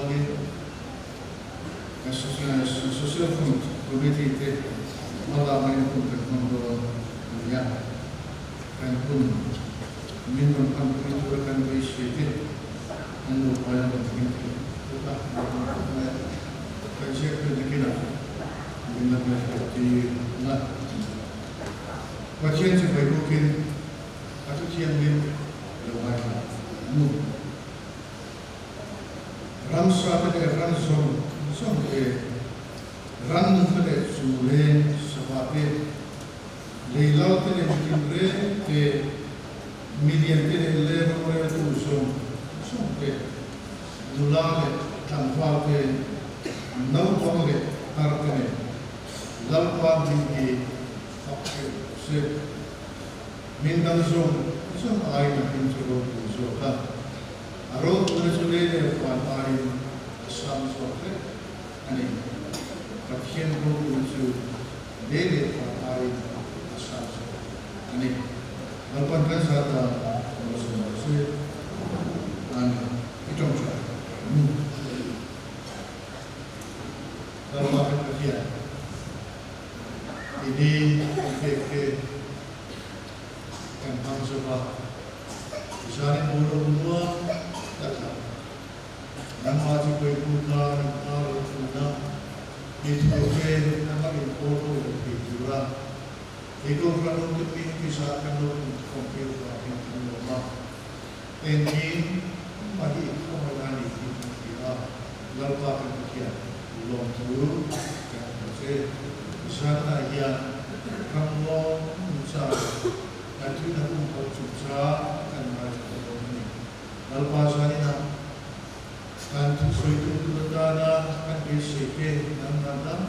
rualin Social Front Committee te hmalakna in hun kan hmang dawn a ni a. Kan hun min rawn hmanpui tura kan beisei te an lo hmai a rawn thleng thei bawk a, an rawn khawp mai a. Kan ziak tu nakinah min la hmelhriat tir ang a. Pathian chibai bukin a thuthianghlim lo ngaithla ang u. Ramsa te leh ran zawng zawng te, rannung te leh chu leng sava te, leilal te leh mitin reng te, milian te leh le roreltu zawng zawng te, nula leh tlangval te, naupang leh tar te nen Lalpa hming hi fak theuh rawh se. Hming dang zawng zawng aiin a hming chu ropui zawk a, a ropuina chu lei leh van aiin a sang zawk hle a ni. Pathian ropuina chu lei leh van aiin a sang zawk a ni. Lalpan kan zat dan lo zawm rawh se. Amen. I tawngtai ang u. Lalpa kan Pathian, i ni kan pek te kan hmang zo va, zanin bul lo nuam taka nangmah chu Pawihpu kar an hma lo thun a, i thu te nangmah inpawl ho lo thei tura i Kohhran awmte hming tizah kan lo inkhawm tir vangin kan lawm a, engkim mahni inkhawmna a ni tih kan hria a, Lalpa kan Pathian lawmthu kan hmu che. Zanah hian ramngawng nuncha leh kan thuina umho chungchang kan ngaithla dawn a ni. Lalpa zaninah kan thusawitu tur atana kan beiseite nangmah dam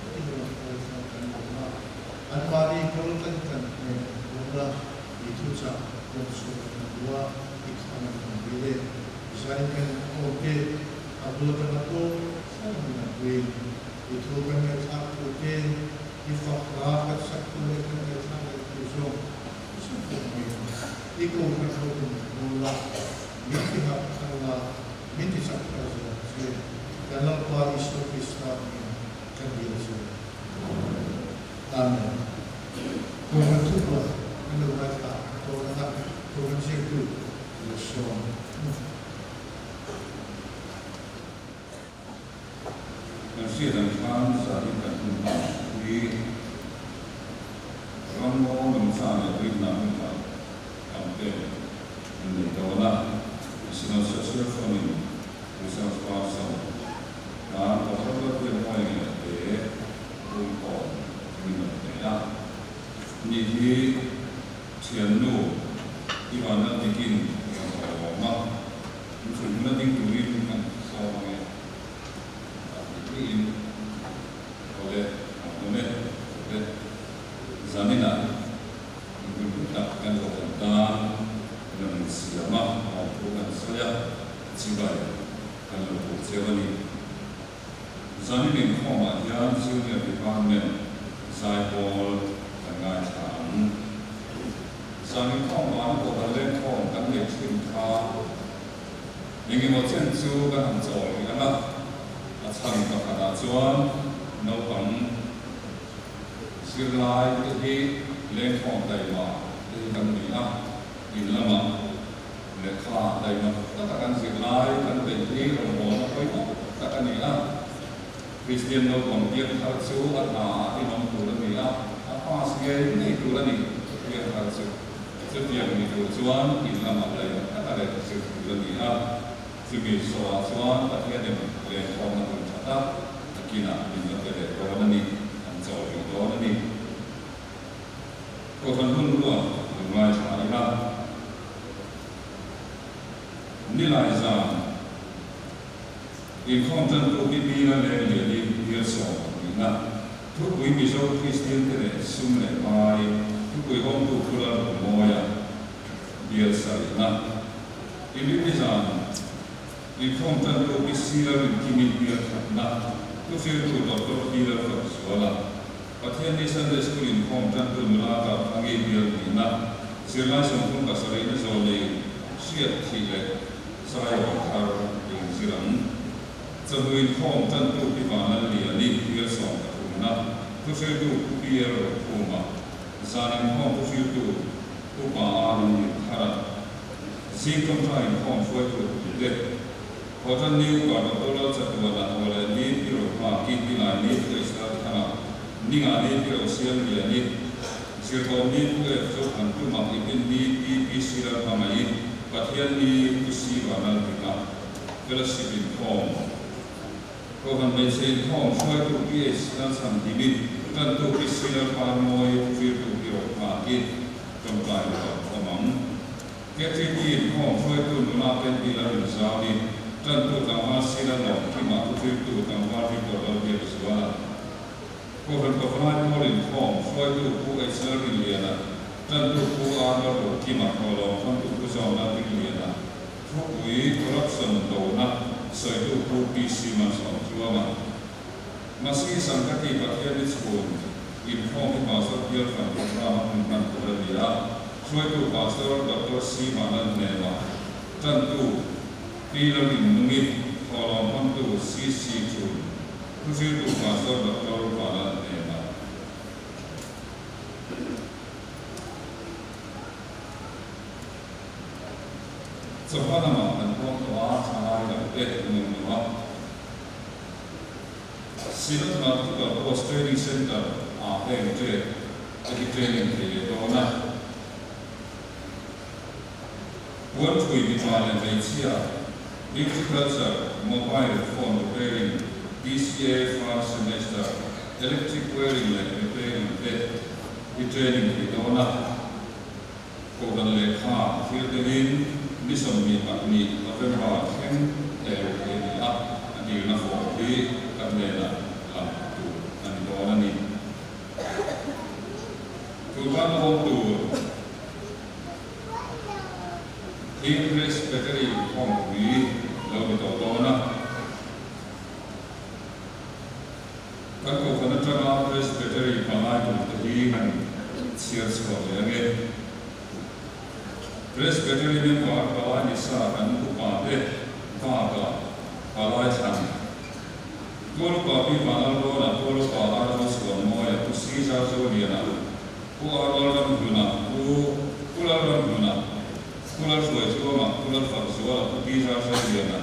takin rawn hruaithlang kan lawm a, anmahni kawl kan kan hnen dawn a, i thuchah rawn chhuah kan duh a, i khamah kan dil e. Zain kan awmte a bul atanga tawp thleng min an puiin i thu kan ngaihthlak tur te, i fak hla kan sak tur leh kan ngaihthlak leh tur zawng zawng pawh angin i kohhran hoten min hmu la, min ti harh thar la, min ti chak thar zel ang che. Kan Lalpa Isua Krista angin kan dil che. Amen. Kohhran thupuan kan lo ngaithla tawn anga kohhran ziaktu Kan hriat ang khan zanin kan hun hman hi ramngaw nungcha leh tuihna hmunah campaign an nei dawn a, National Social Fund-in Reserve Council tan Doctor Lalbiakmawia nge te pumkawm min rawn pe a ni hi. Thiannu, i van la dikin rawn awm a, in chhun huna ding turin kan sawm ang e, a ti tiin awle a awm e, awle zaninah in hun hlu tak kan zawh kan tan rawn insiam a, awmthu kan sawi a, chibai kan lo buk cheu a ni. Zanin inkhawmah hian Junior Department zaipawl kan ngaithla ang. Zan inkhawm vana Kohhran lengkhawm kan neih thin kha engemaw chen chu kan han chawl rih ang a, a chhan pakhatah chuan naupang zirlai te hi lengkhawm taima te hi kan ni a, in lamah Lehkha daihna taka kan zirlai kan beih hi rawngbawlna pawimawh tak a ni a. Kristian naupang piang thar chu a hna a inawm tur a ni a, a pass ngei ngei tur a ni piang thar chu. Chutiang ni tur chuan in lamah daihna taka lehkha zir tur a ni a. Chumi zawhah chuan Pathianin lenkhawmna hun tha tak a kinah min la pe leh dawn a ni, an cho rih dawn a ni. Kohhran hun ruat lo ngaithla ila. Nilai zan inkhawm tantu hi Bira leng liani bial 12na thupui Mizo Kristian te leh sum leh pai thupui awmtu Phula Rungmawia bial sarihna Inrinni zan inkhawm tantu hi Sila Rinkimi bial khatna thuhriltu Doctor P Lalfakzuala Pathianni Sunday School inkhawm tantu nula kap Thangi bial hnihna, zirlai 37 na zawl nei hriat thih leh zai rawn thar eng zir ang. Chawhnu inkhawm tantu Pi Vanlalliani bial 13na thuhriltu Pu PL Rokhuma, zan inkhawm thuhriltu Upa a lo ni thar a. Zing tawngtai inkhawm hruaitu tute Hotel New Upa Doctor Lalchatuana aw leh ni Pi Rohma ki Pi Lai ni Pu Israel Thanga Ninga ni Pi Rosiam Liani Zirtawm ni Pu F Zothan Tuma Ipin ni Pi Pi C Lalhmangaih Pathian ni Pu C Vanlalhminga Fellowship inkhawm Kohhran hmeichhe inkhawm hruaitu PH Lalchhanhimi, tantu Pi C Lalparmawi, thuhriltu Pi Rohma-ki tawngtai rual awm ang. KTP inkhawm hruaitu nula Penny Lalrinzami, tantu tlangval C Lalawmkima, thuhriltu tlangval Victor Lalbiakzuala. Kohhran Pavalai Pawl inkhawm hruaitu Pu H Lalrinliana, tantu Pu R Lalrokima, Hlawhlawm thamtu Pu Zawm Lalringliana, Thupui corruption dona sawitu Pu PC Malsawmtluanga, Masi Sangkati Pathian ni chhun inkhawm hi Pastor Bial Fan Programme a hun hman tur a ni a, hruaitu Pastor Doctor C Vanlalhnema, tantu Pi Lalrinnungi, thawhlawm hmangtu CC Chhun, thuhriltu Pastor Doctor Vanlalhnema. Chawhma lamah kan huam tawh a, thalai lo te an awm lo a. Synod Multiple Post Training Centre ah heng trade te hi training thei leh dawn a. Puanthui mipa leh hmeichhia, Beauty Culture, Mobile Phone Repairing, DCA First Semester, Electric Wiring leh Repairing te hi training thei dawn a. Kohhran lehkha thil telin ni 22 November thleng thehluh theih a ni a, a dilna form hi kan hnenah lang tur a ni dawn a ni. Tulban awm tur King Presbytery khawmpui lo ni tawh dawn a. Kan kohhran atanga Presbytery palai tur te hi han chhiar chhuak leh ange. Presbytery member palai ni sa kan upa te bakah palai thlan Tualupa Pi Vanlalrawna, Tualupa Ar Zochhuanmawia, Pu Caesar Zoliana, Pu Ar Lalramhluna, Pu Pu Lalramhluna, Pu Lalhruaitluanga, Pu Lalfakzuala, Pu Caesar Zoliana,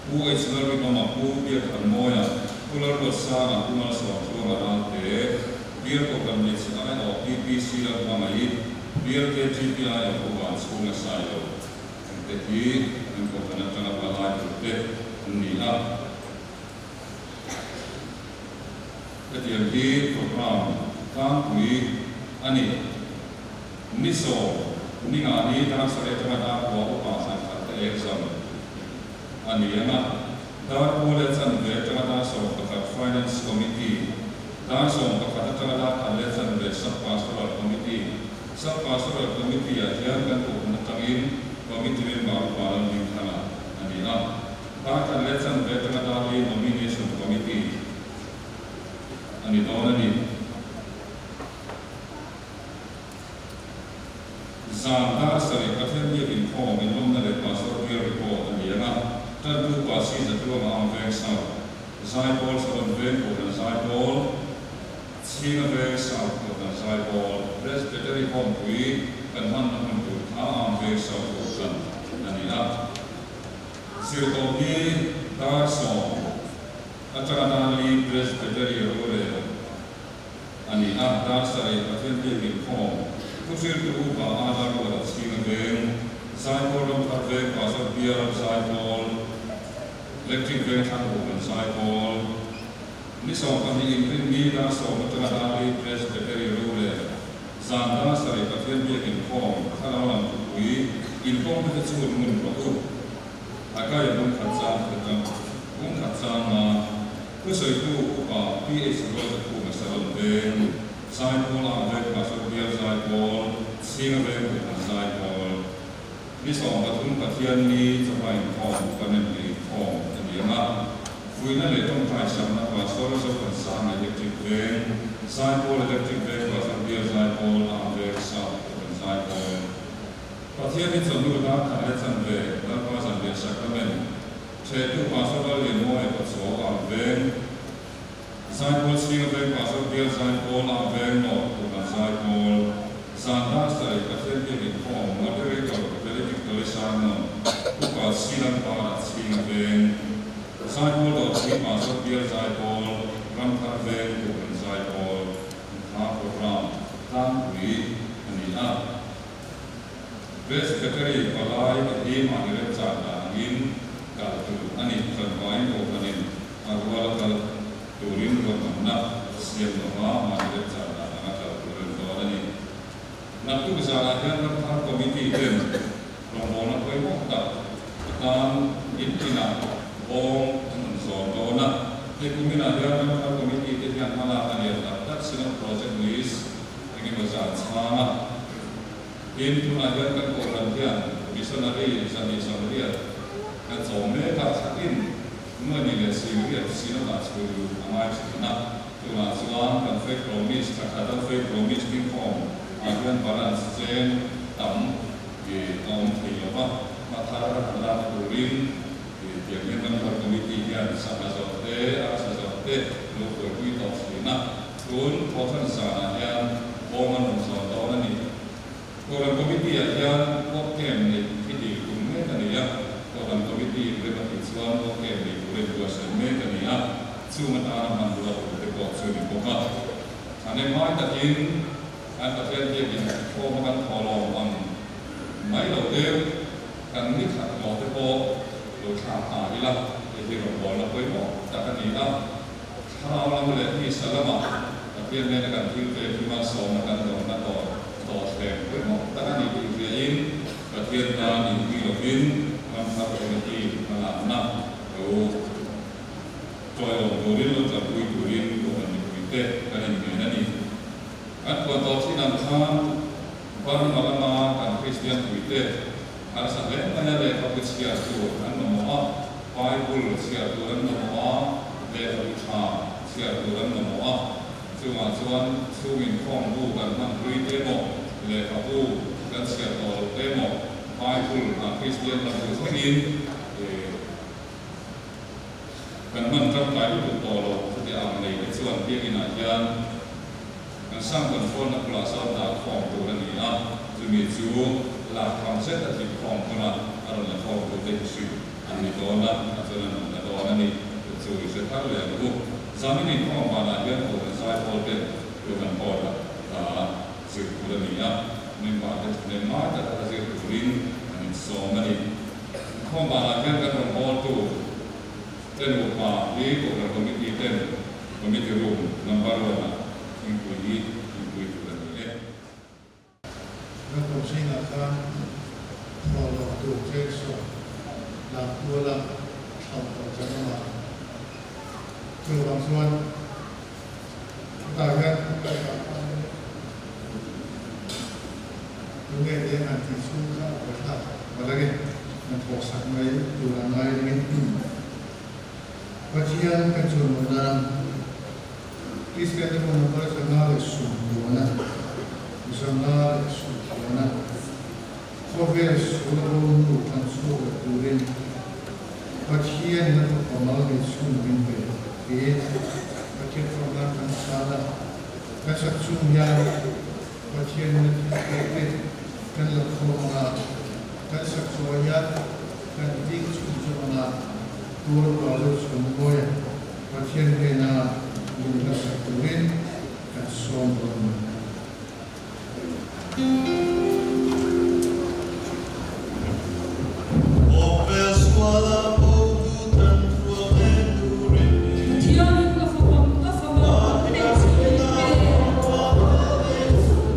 Pu H Lalrinawma, Pu Biakhanmawia, Pu Lalruatsanga, Pu Malsawmtluanga Ralte, Bial Kohhran Hmeichhe Aiawh PPC Lalhmangaih, Bial KTP Aiawh Pu Vanchhunga Sailo te hi an kohhran atanga palai turte an ni a. Hetiang hi programme tlangpui a ni. Ni sawm, ni nga ni dar sarih atanga dar kua upa thlan khat te exam a ni ang a. Dar kua leh chanve atanga dar 11 Finance Committee, dar 11 atanga dar khat leh chanve Sub Pastoral Committee, Sub Pastoral Committee ah hian kan kohhran atangin Committee member upa Lalhmingthanga a ni a. Dar khat leh chanve atanga dar li Nomination Committee a ni dawn a ni. Zan dar sarih Pathian biak inkhawm inlawmna leh Pastor bial report a ni ang a, Tantu pa si Zatluanga ang veng South Zaipawl Saron veng Kohhran Zaipawl, Chhinga veng South Kohhran Zaipawl, Presbytery Hawmpui kan hmanna hmun tur kha ang veng South Kohhran a ni a. Zirtawp hi dar 10 atanga dar li Presbytery rorel A ni a, dar sarih Pathian biak inkhawm, thuhriltu upa Ada Ruata chhing a veng, Zaipawl Ramthar veng Pastor Bial Zaipawl, Electric veng thlang Kohhran Zaipawl, ni 12 inrin ni dar 10 atanga dar li Presbytery rorel, zan dar sarih Pathian biak inkhawm, thlarau lam thupui, inkhawm te chu ngun rawh u. A kai bung khat chang khat a, bung khat chang a, Thusawitu upa PH Rualzakhuma Salon veng, Zaipawl Ang veng Pastor Bial Zaipawl, Chhinga veng Kohhran Zaipawl, Ni 13 Pathian ni chawhma inkhawm upa nem leh inkhawm a ni ang a, Fuihna leh tawngtai sakna Pastor Zothansanga Electric veng, Zaipawl Electric veng Pastor Bial Zaipawl Ang veng South Kohhran Zaipawl, Pathian hi chawhnu dar khat leh chanve Lalpa Zanriah Sacrament. Chhetu Pastor Lallianmawia Pachaw ang veng, Zaipawl Chhinga Veng Pastor Bial Zaipawl ang veng North Kohhran Zaipawl, Zan dar sarih Pathian biak inkhawm Moderator Valedictory Sermon Upa Silam Para Chhinga Veng, Zaipawl Dawrpui Pastor Bial Zaipawl, Ramthar Veng Kohhran Zaipawl, Hla Programme tlangpui a ni a. Presbytery palai te hi mahni remchang dan angin kal tur a ni. Chanvain kohhranin a ruala kal turin ruahmanna siam lova mahni remchang dan anga kal tur a ni dawn a ni. Naktuk zanah hian Ramthar Committee ten rawngbawlna pawimawh tak atan in tinah bawng an rawn zawn dawn a. Hei kuminah hian Ramthar Committee te hian hmalak a lian tak tak Synod Project List engemaw zan chhang a. Tin, tunah hian kan kohhran hian missionary 240 kan chawm mek a, thlatin nuaini leh singriat synod-ah chhui luh a ngai thin a. Tunah chuan kan faith promise, thla khat a faith promise dingkhawm ah hian balance cheng tam a awm thei lo va, hma thar han lak turin tiang hian kan board committee hian sangha zawrh te, arsa zawrh te lo buaipui tawh thin a. Tun thawhṭan zanah hian bawm an rawn zawn dawn a ni. Kohhran Committee-ah hian work camp neih hi dil tum mek a ni a, Kohhran Committee rem a tih chuan work camp nei tura inbuatsaih mek a ni a, chung atana hmanrua tur te pawh chu a ni bawk a. Thahnemhai takin kan Pathian biakin khawma kan thawhlawm ang mai lo deuh kan ni khat hlawh te pawh lo thlak ta ila, hei hi rawngbawlna pawimawh tak a ni a. Thlarau lam leh tisa lamah Pathian nena kan thil pek hi malsawmna kan dawnna tawh tawhthleng pawimawh tak a ni tih hriain Pathian tan inpui lovin ramthar committee hmalakna lo tawilawm turin lo tlangpui turin Kohhran mipuite kan inngen a ni. Kan puan tawh thin ang khan Burma lama kan Kristian puite harsa hle maia lehkhabu chhiar tur an mamawh a, Bible chhiar tur an mamawh a, lehkhabu tha chhiar tur an mamawh a. Chungah chuan chhung inkhawm bu kan hman hlui te emaw, lehkhabu kan chhiar tawh loh te emaw, Bible a Kristian lam bu thlengin kan hman tangkai lutuk tawh loh chuti ang nei te chuan biakinah hian Kan sang control na bulah sawn dah khawm tur a ni a, chumi chu lak tham zet a tling khawm hunah a rawn la khawm tu te hi hrilh an ni dawn a, a chuan an rawn la dawn a ni. Chu chu i hre thar leh ang u. Zanin inkhawm vanah hian Kohhran Zaipawl ten Kohhran Board ah hla zir tur a ni a, member te thahnem ngai tak a zir turin an insawm a ni. Inkhawm vanah hian kan rawn bawl tu Te nupa hi Kohhran Committee ten Committee Room Number one ah thingpui hi thingpui tur a ni e. Naupang zingah khan thawhlawm tur chengsaw lam tuala thlauh tawh kan awm a, chuvang chuan hetah hian Tunge leng han tih chhung kha a buaithlak palh a ni. Hnathawh sak mai tur a ngai ringin Pathian kan chuanawh nan Kristian te pawh number 170 169 khawvel sual a bo hnu kan chhuak leh turin Pathian in a fapa mal nei chhung min pe tiin Pathian fakna kan chhan a, kan sak chung hian Pathian in a thil pek te kan la khawm ang a, kan sak chhuah hian kan ding chhun zawk ang a, tur pa zo chhun mawi a Pathian hnena lung hla sak turin kan sawm dawn a ni. Pathianin ka fapa ka fapa neih chhun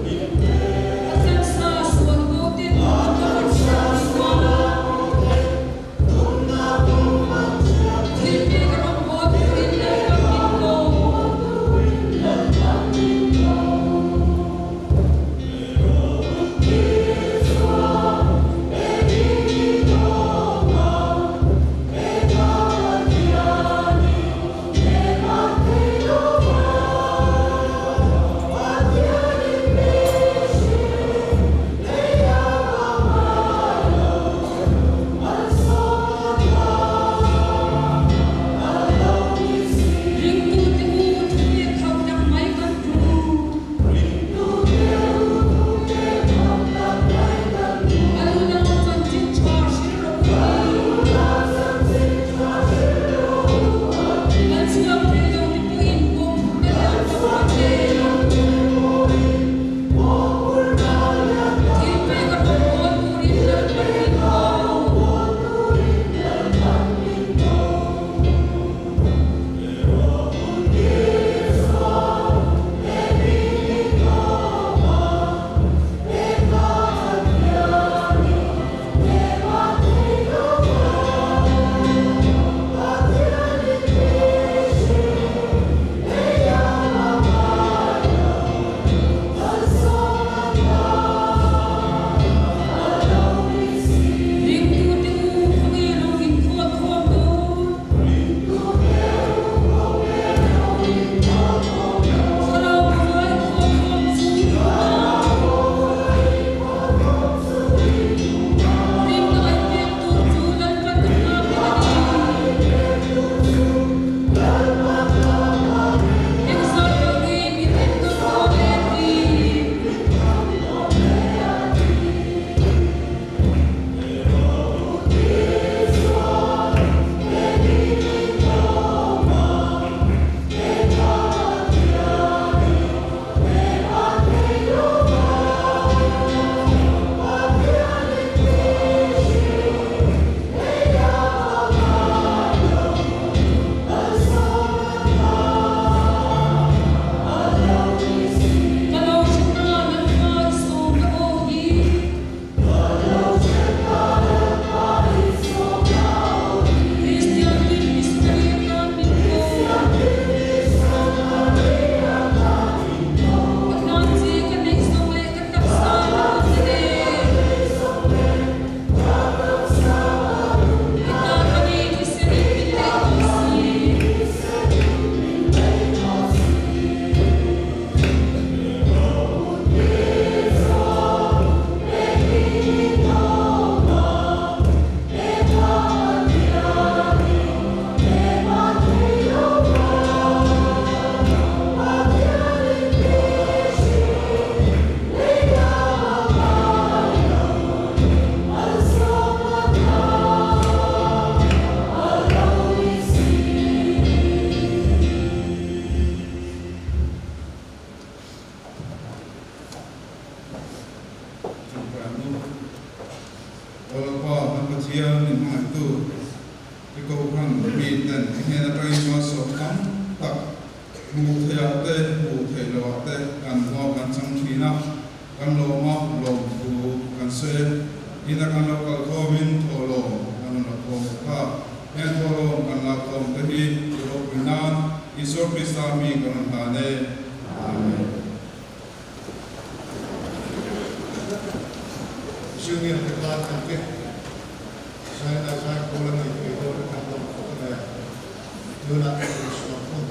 min pe. A taksa sual bo te nunna ka hriat ni Thil pek rawngbawl turin Lalpa min ko. Hmuh theih ah te, hmuh theih loh ah te kan hmuh a, kan chang thin a, kan lawm a, lawmthu kan sawi e. Ina kan lo kal khawmin thawhlawm kan rawn la khawm bawk a, heng thawhlawm kan la khawm te hi i ropui nan Isua Krista mi kan rawn hlan e. Amen. Junior Department te Zaina zai pawl a nei thei dawn a kan lawm khawp mai a, tunah kan insuam hun.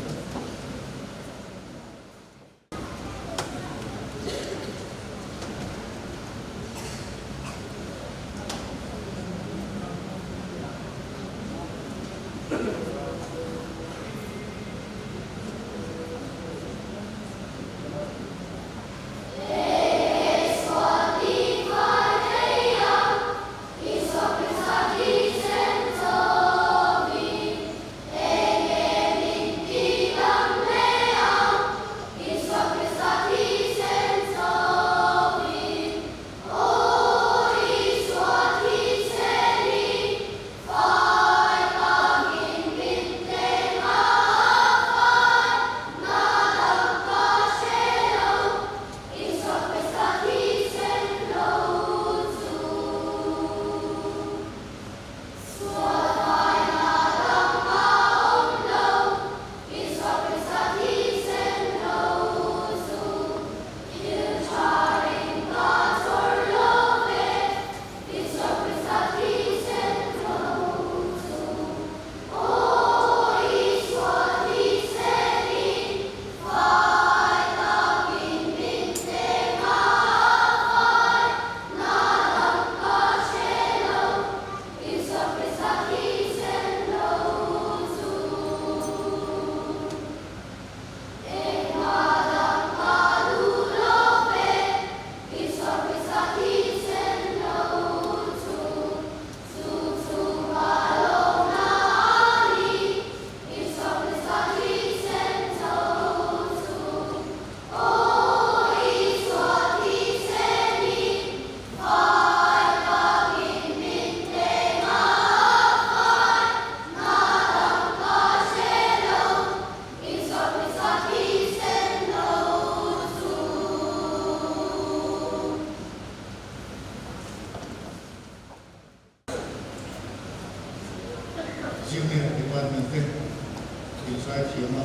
Junior Department te thil zai thiam a,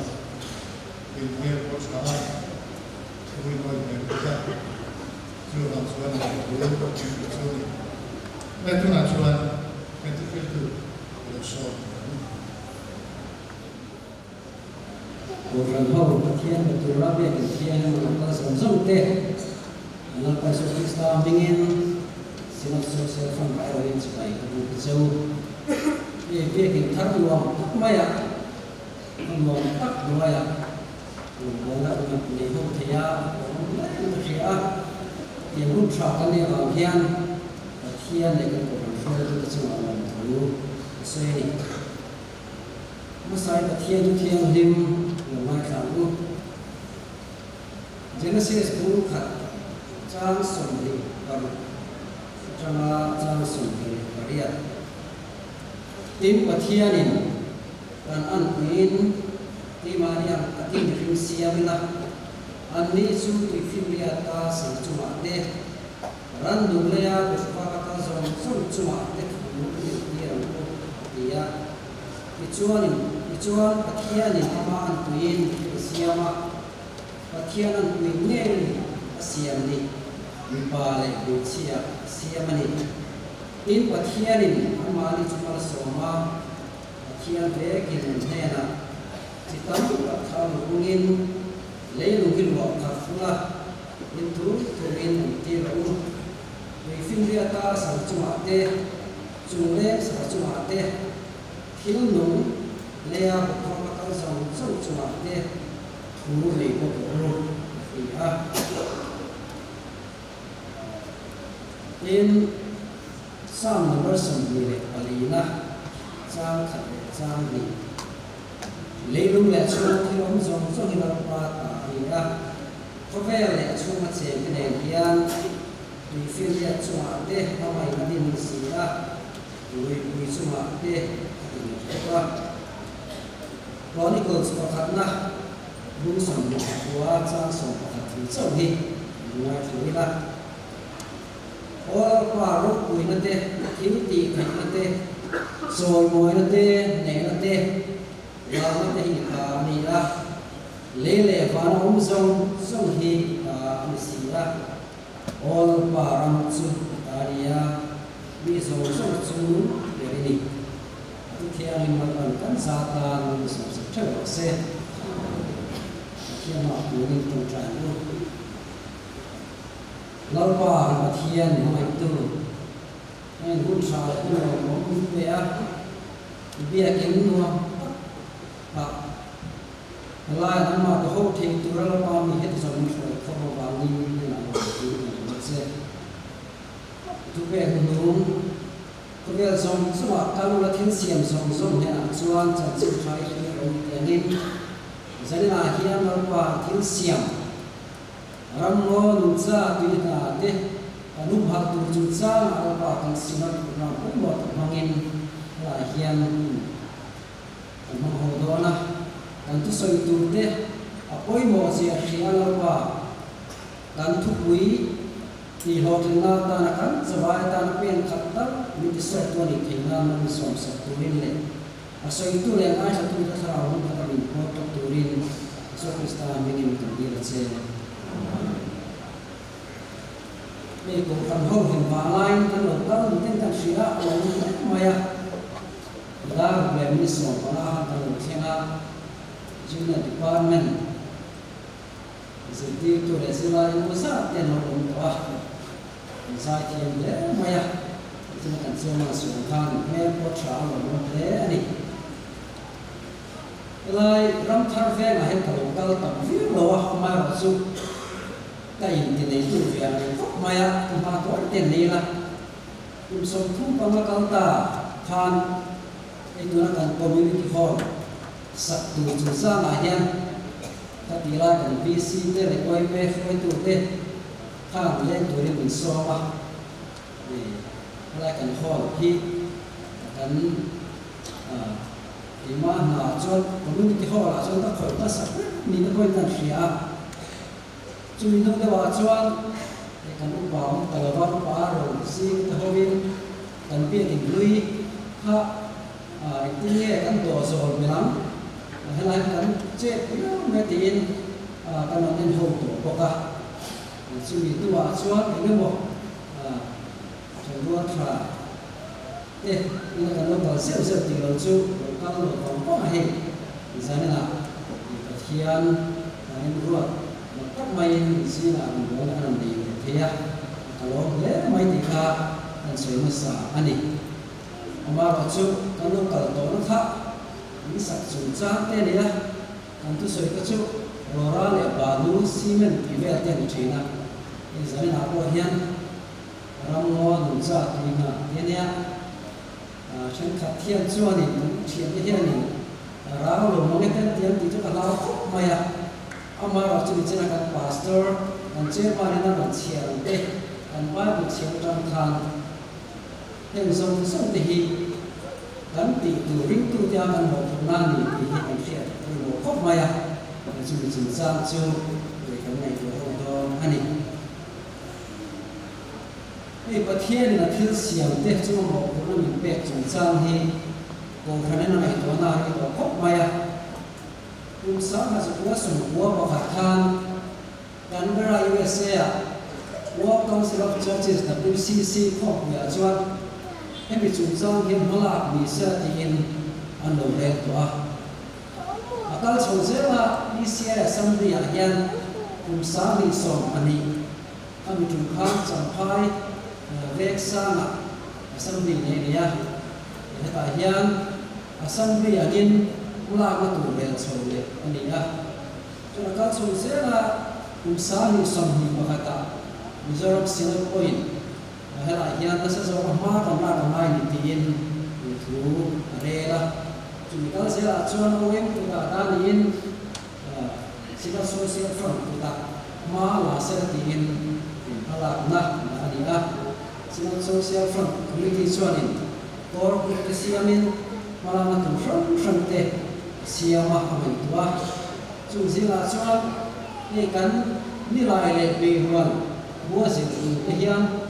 thil hmel pawh tha a, thu in awih hmel bawk a, chuvang chuan lawmthu min hrilh chu a ni. Hei tunah chuan kan thufiltu ka lo sawm ang. Kohhran ho Pathian pe tura biakin thian emaw lo kal zawng zawng te an Lalpa Isua Krista hmingin Synod Social Fund ah erawhin chibai ka buk che u. Hei biakin thar nuam tak maia a nuam tak hnuaia rawngbawlna unat nei ho thei a awm reng ka hria a, tiang hun tha kan nih avang hian Pathian leh kan Kohhran hruaitute chungah lawmthu ka sawi a ni. Hmasai Pathian chu thianghlim lo ngaithla ang u. Genesis bung khat chang 26 atanga chang 28. Tin, Pathianin kan anpuiin keimahni ang takin mihring siam ila, anni chu tuifinriat a sang chungah te, rannung leia bawkvak a kal zawng zawng chungah te thu intir ang u, a ti a. Tichuanin, tichuan Pathianin amah anpuiin a siam a, Pathian anpui ngeiin a siam ni, mipa leh hmeichhia a siam a ni. Tin, Pathianin anmahni chu malsawm a, Pathian vekin an hnenah chi tam tak kha lungin leilung hi luah khat ful a, in tur turin an tir a u. Tuifinriata sang chungah te, Chung leng sa chungah te, thil nung leia bawkvak a kal zawng zawng chungah te thu nei bawk rawh u, a ti a. Tin, Psalm number 24 na chang khat leh chang hnih, Leilung leh a chhunga thil awm zawng zawng hi Lalpa ta a ni a, khawvel leh a chhunga chengte nen hian, Tuifinriat chungah te a mai a din si a, luipui chungah te a din bawk a. Chronicles pakhatna Bung 29 chang 11 thu chauh hi an ngaithla ila. Aw Lalpa, ropuina te, thil tih theihna te, chawimawina te, hnehna te, lalna te hi ta a ni a, lei leh vana awm zawng zawng hi ta a ni si a. Aw Lalpa, ram chu ta a ni a, mi zawng zawng chu ber i ni. A thu thiangin Lalpan kan za tan min sawmsak theuh rawh se. Pathian hmah turin tawngtai ang u. Lalpa Pathian hmangaihtu, heng hun tha leh hun lawmawm min pe a, i biakin nuam tak tak helai nangmah ka ho thei tura Lalpa mi heti zawng min hruai khawp avangin hnenah lawmtu kan awm a che. I thupek hnung khawvel zawng zawngah kal ula thil siam zawng zawng hnenah chuan chanchin tha i hriat awm tiangin zaninah hian Lalpa thil siam Ramngaw nungcha tui hna te kan humhalh tur chungchangah Lalpa kan synod program pawimawh tak hmangin helai hian hun kan hmang ho dawn a, kan thusawi tur te a pawimawh zia hria Lalpa kan thupui tih hlawhtlinna atana kan chavai atana pen khat tak min tisawt tu a nih theih nan min sawmsak turin leh A sawitu leh ngaithlatute thlarau hmun khata min pawt tawp turin Isua Krista hmingin kan dil a che. Amen. Hei Kohhran ho hlim vanglaiin kan lo kal ni ten kan hria a, a lo ni hle mai a. Dar leh mi 15 khan kan lo thleng a, Junior Department zirtirtu leh zirlai engemaw zat te an lo awm tawh a. Kan zai thiam hle mai a, tichuan kan chairman sual khan hmel pawh tha a lo awm hle a ni. Helai ram thar vengah hian ka lo kal tam viau lo a, amaherawhchu ka inti neitu ve ang reng khawp mai a, ka hma tuar te an nei la. Kum 35 kal ta khan hei tuna kan community hall sak tur chungchangah hian ka tih lai kan VC te leh yma hruaitu te, Khang leng turin min sawm a, helai kan hall hi kan keimah hnaah chuan community hall ah chuan ka khawih hmasa ber niin a pawhin kan hria a, chumi hnu deuhah chuan kan upa awm ta lova, upa a rawn zing te hovin kan biakin hlui kha engtin nge kan dawh zawl belh ang, helai hi kan chet viau mai tiin kan rawn en ho tawh bawk a. Chumi hnuah chuan eng emaw thenrual tha te ina kan lo kal zeuh zeuh tih lo chu lo kal lo vang vang a hei zaninah Pathian kan inruat mak tak maiin zingah rawn buaina kan rawn nei leh thei a, ka lawm hle mai tih kha kan sawi hmasa a ni. Amaherawhchu kan lo kal tawhna kha min sak chungchang te a ni a. Kan thusawi te chu Rora leh Balu cement tih vel te a ni thin a, hei zaninah pawh hian ramngaw nungcha tui hna te a nia. Thenkhat hian chuanin kan thiante hianin rang lo mange te an ti ang tih chu ka hlau khawp mai a, amaherawhchu nichina kan pastor, kan chairman in a rawn chhiar ang te, kan Bible chhiar atang khan Heng zawng zawng te hi kan tih tur ringtute a kan mawhphurhna a ni tih hi kan hriat pawimawh khawp mai a, chumi chungchang chu kan ngaihtuah ho dawn a ni. Hei Pathianin a thil siam te chu mawhphurhna min pek chungchang hi Kohhranin a ngaihtuahna a ri tawh khawp mai a. Kum 1991 khan Canberra, USA-a World Council of Churches, WCC, khawmpuiah chuan hemi chungchang hi hmalak ni se tiin an lo rel tawh a. A kal chho zela PCI Assembly-ah hian kum 2012 khami tum khan Champhai Veksangah Assembly nei a ni a. Hetah hian Assembly angin hmalakna tur rel chho leh a ni a. Chuan a kal chho zel a, kum 2021 ah Mizoram Synod pawhin helai hian nasa zawk a hma kan lak a ngai ni tiin thu a rel a. Chumi kal zelah chuan OM kutah daniin Synod Social Front kutah hma la sela tiin hmalakna dah a ni a. Synod Social Front Committee chuanin core group te siamin hmalakna tur hrang hrang te a siam a, a ngaihtuah a. Chung zingah chuan hei kan nilai leh beirual bua zir tur te hian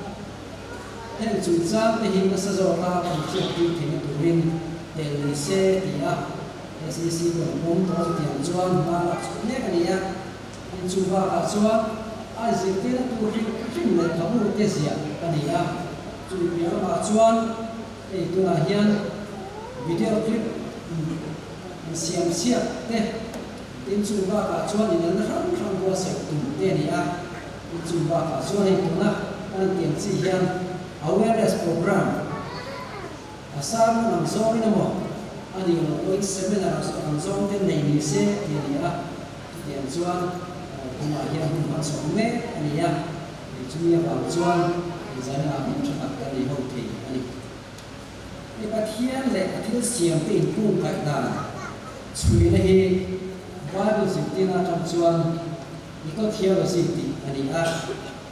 heng chungchang te hi nasa zawka kan hriatpui theihna turin tel ni se ti a SEC pawh an pawm tawh a, chutiang chuan hma lak chhuah mek a ni a. Inchung bakah chuan a zirtirna tur hrim hrim lehkhabu te ziah a ni a, chumi piah lamah chuan hei tunah hian video clip in siam chhiat te, inchung bakah chuan inelna hrang hrang buatsaih tum te a ni a, inchung bakah chuan hei tuna kan tiang chi hian awareness program a sang ang zawngin emaw a nih loh pawhin seminar ang zawng te nei ni se tih a ni a. Chutiang chuan tunah hian hun hman chhuak mek a ni a, chumi avang chuan zan ah hun tha tak kan nei ho thei a ni. Hei Pathian leh a thil siam te inkungkaih dan chhuina hi Bible zirtirna atang chuan ecotheology tih a ni a,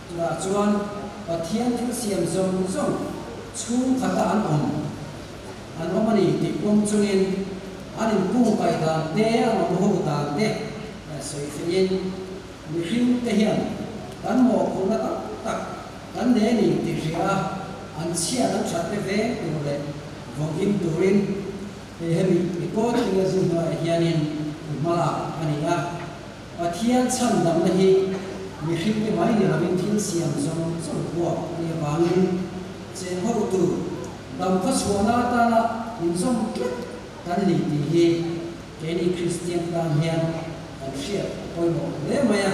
chutah chuan Pathian thil siam zawng zawng chhungkhata an awm an awm a ni tih pawm chungin an inkungkaih dan te, an awm ho dan te sawi feihin mihring te hian kan mawhphurhna tam tak kan nei a ni tih hria a, an chhiat an that te veng tur leh vawmhim turin hei hemi eco-theology hnuaiah hianin hmalak a ni a. Pathian chhandamna hi mihring te mai ni lovin thil siam zawng zawng huap a nih avangin cheng ho tur dam khawchhuahna atana inzawm tlat kan ni tih hi keini Kristian tan hian kan hriat a pawimawh hle mai a.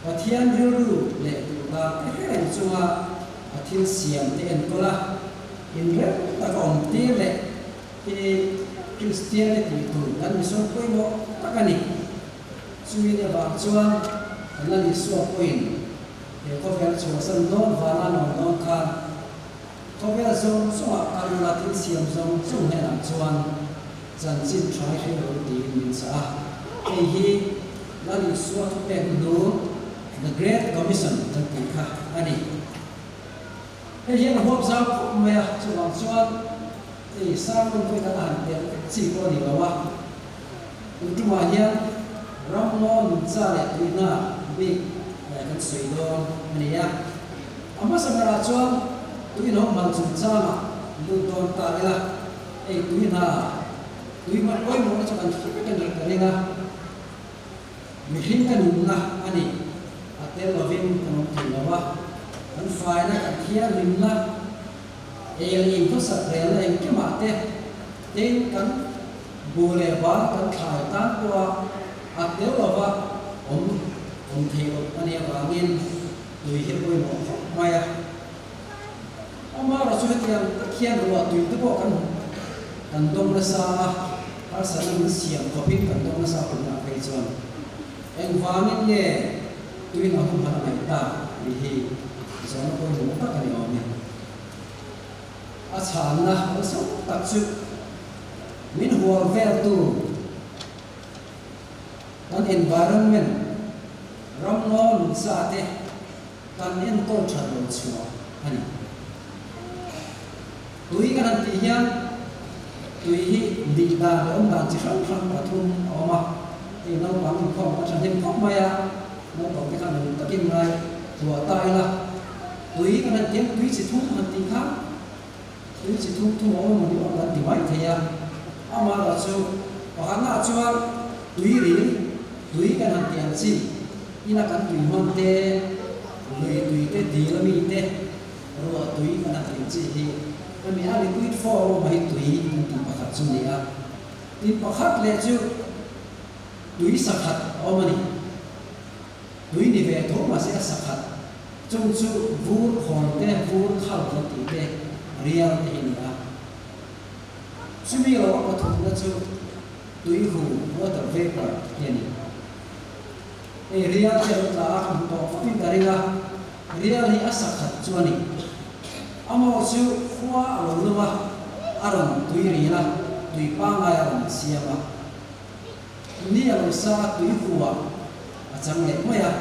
Pathian rilru leh duhdan te hrereng chunga a thil siam te enkawl a, inrem taka awm tir leh hi Kristian te tih tur kan misual pawimawh tak a ni. Chumi ni avang chuan kan la Isua pawhin he khawvel chhuahsan dawn vana nawm dawn khan khawvel zawng zawngah kal ula thil siam zawng zawng hnenah chuan chanchin tha i hre lo tiin min chah a. Hei hi Lal Isua thupek hnu The Great Commission kan tih kha a ni. Hei hian a huap zau khawp mai a, chuvang chuan hei sermon pawh hi kan han telh vek chi pawh a ni lo a. Tun tumah hian ramngaw nuncha leh tuihna bik kan sawi dawn a ni a. A hmasa berah chuan tuihnawm hman chungchangah lut dawn ta ila, hei tuihna tui hman pawimawhna chu kan hre vek a ni ka ring a. Mihring ka nunna a ni. A tel lovin kan awm thei lo a, kan faina, kan thianghlimna, ei leh in khawsak relna engkimah te tin kan bu leh bal kan thlai tan pawha a tel lova awm awm thei loh a nih avangin tui hi a pawimawh khawp mai a. Amaherawhchu hetiang tak hian ruah tui te pawh kan kan dawng nasa a, harsatna min siam khawpin kan dawng nasa tunah phei chuan engvangin nge tuin a humhalh a ngaih tak tih hi zawhna pawimawh tak a ni awm e. A chhanna awlsam tak chu min hual veltu kan environment ramngaw nunsa te, Kan enkawl that lo chhuah a ni. Tui kan han tih hian tui hi nih dan leh awm dan chi hrang hrang pathum a awm a. Hei naupang inkhawm ka thahnem khawp mai a, naupang te khan uluk takin ngai thuah ta ila. Tui kan han tih hian tui chi thum han tih kha tui chi thum thum a awm emaw ni awm kan ti mai thei a. Amaherawhchu pakhatnaah chuan tui ril tui kan han tih ang chi. Ina kan tui hman te, lui tui te, dil ami te, ruah tui kan han tih chi hi hemi a liquid form awm hi tui kan tih pakhat chu ni a. Tin pakhat leh chu tui sakhat a awm a ni. Tui ni ve tho mahse a sakhat chung chu vur khawn te, vur khal kan tih te, rial te hi ni a. Chumi lo a pathumna chu tui hu, water vapor, hi a ni. Hei rial te lo tla a, ka hmu tawh fawk in ka ring a, rial hi a sa khat chu a ni. A maw chu khua a lo lum a, a rawn tui ril a, tui pangngai a rawn siam a. Ni a lo sa a, tui huah a chang leh mai a,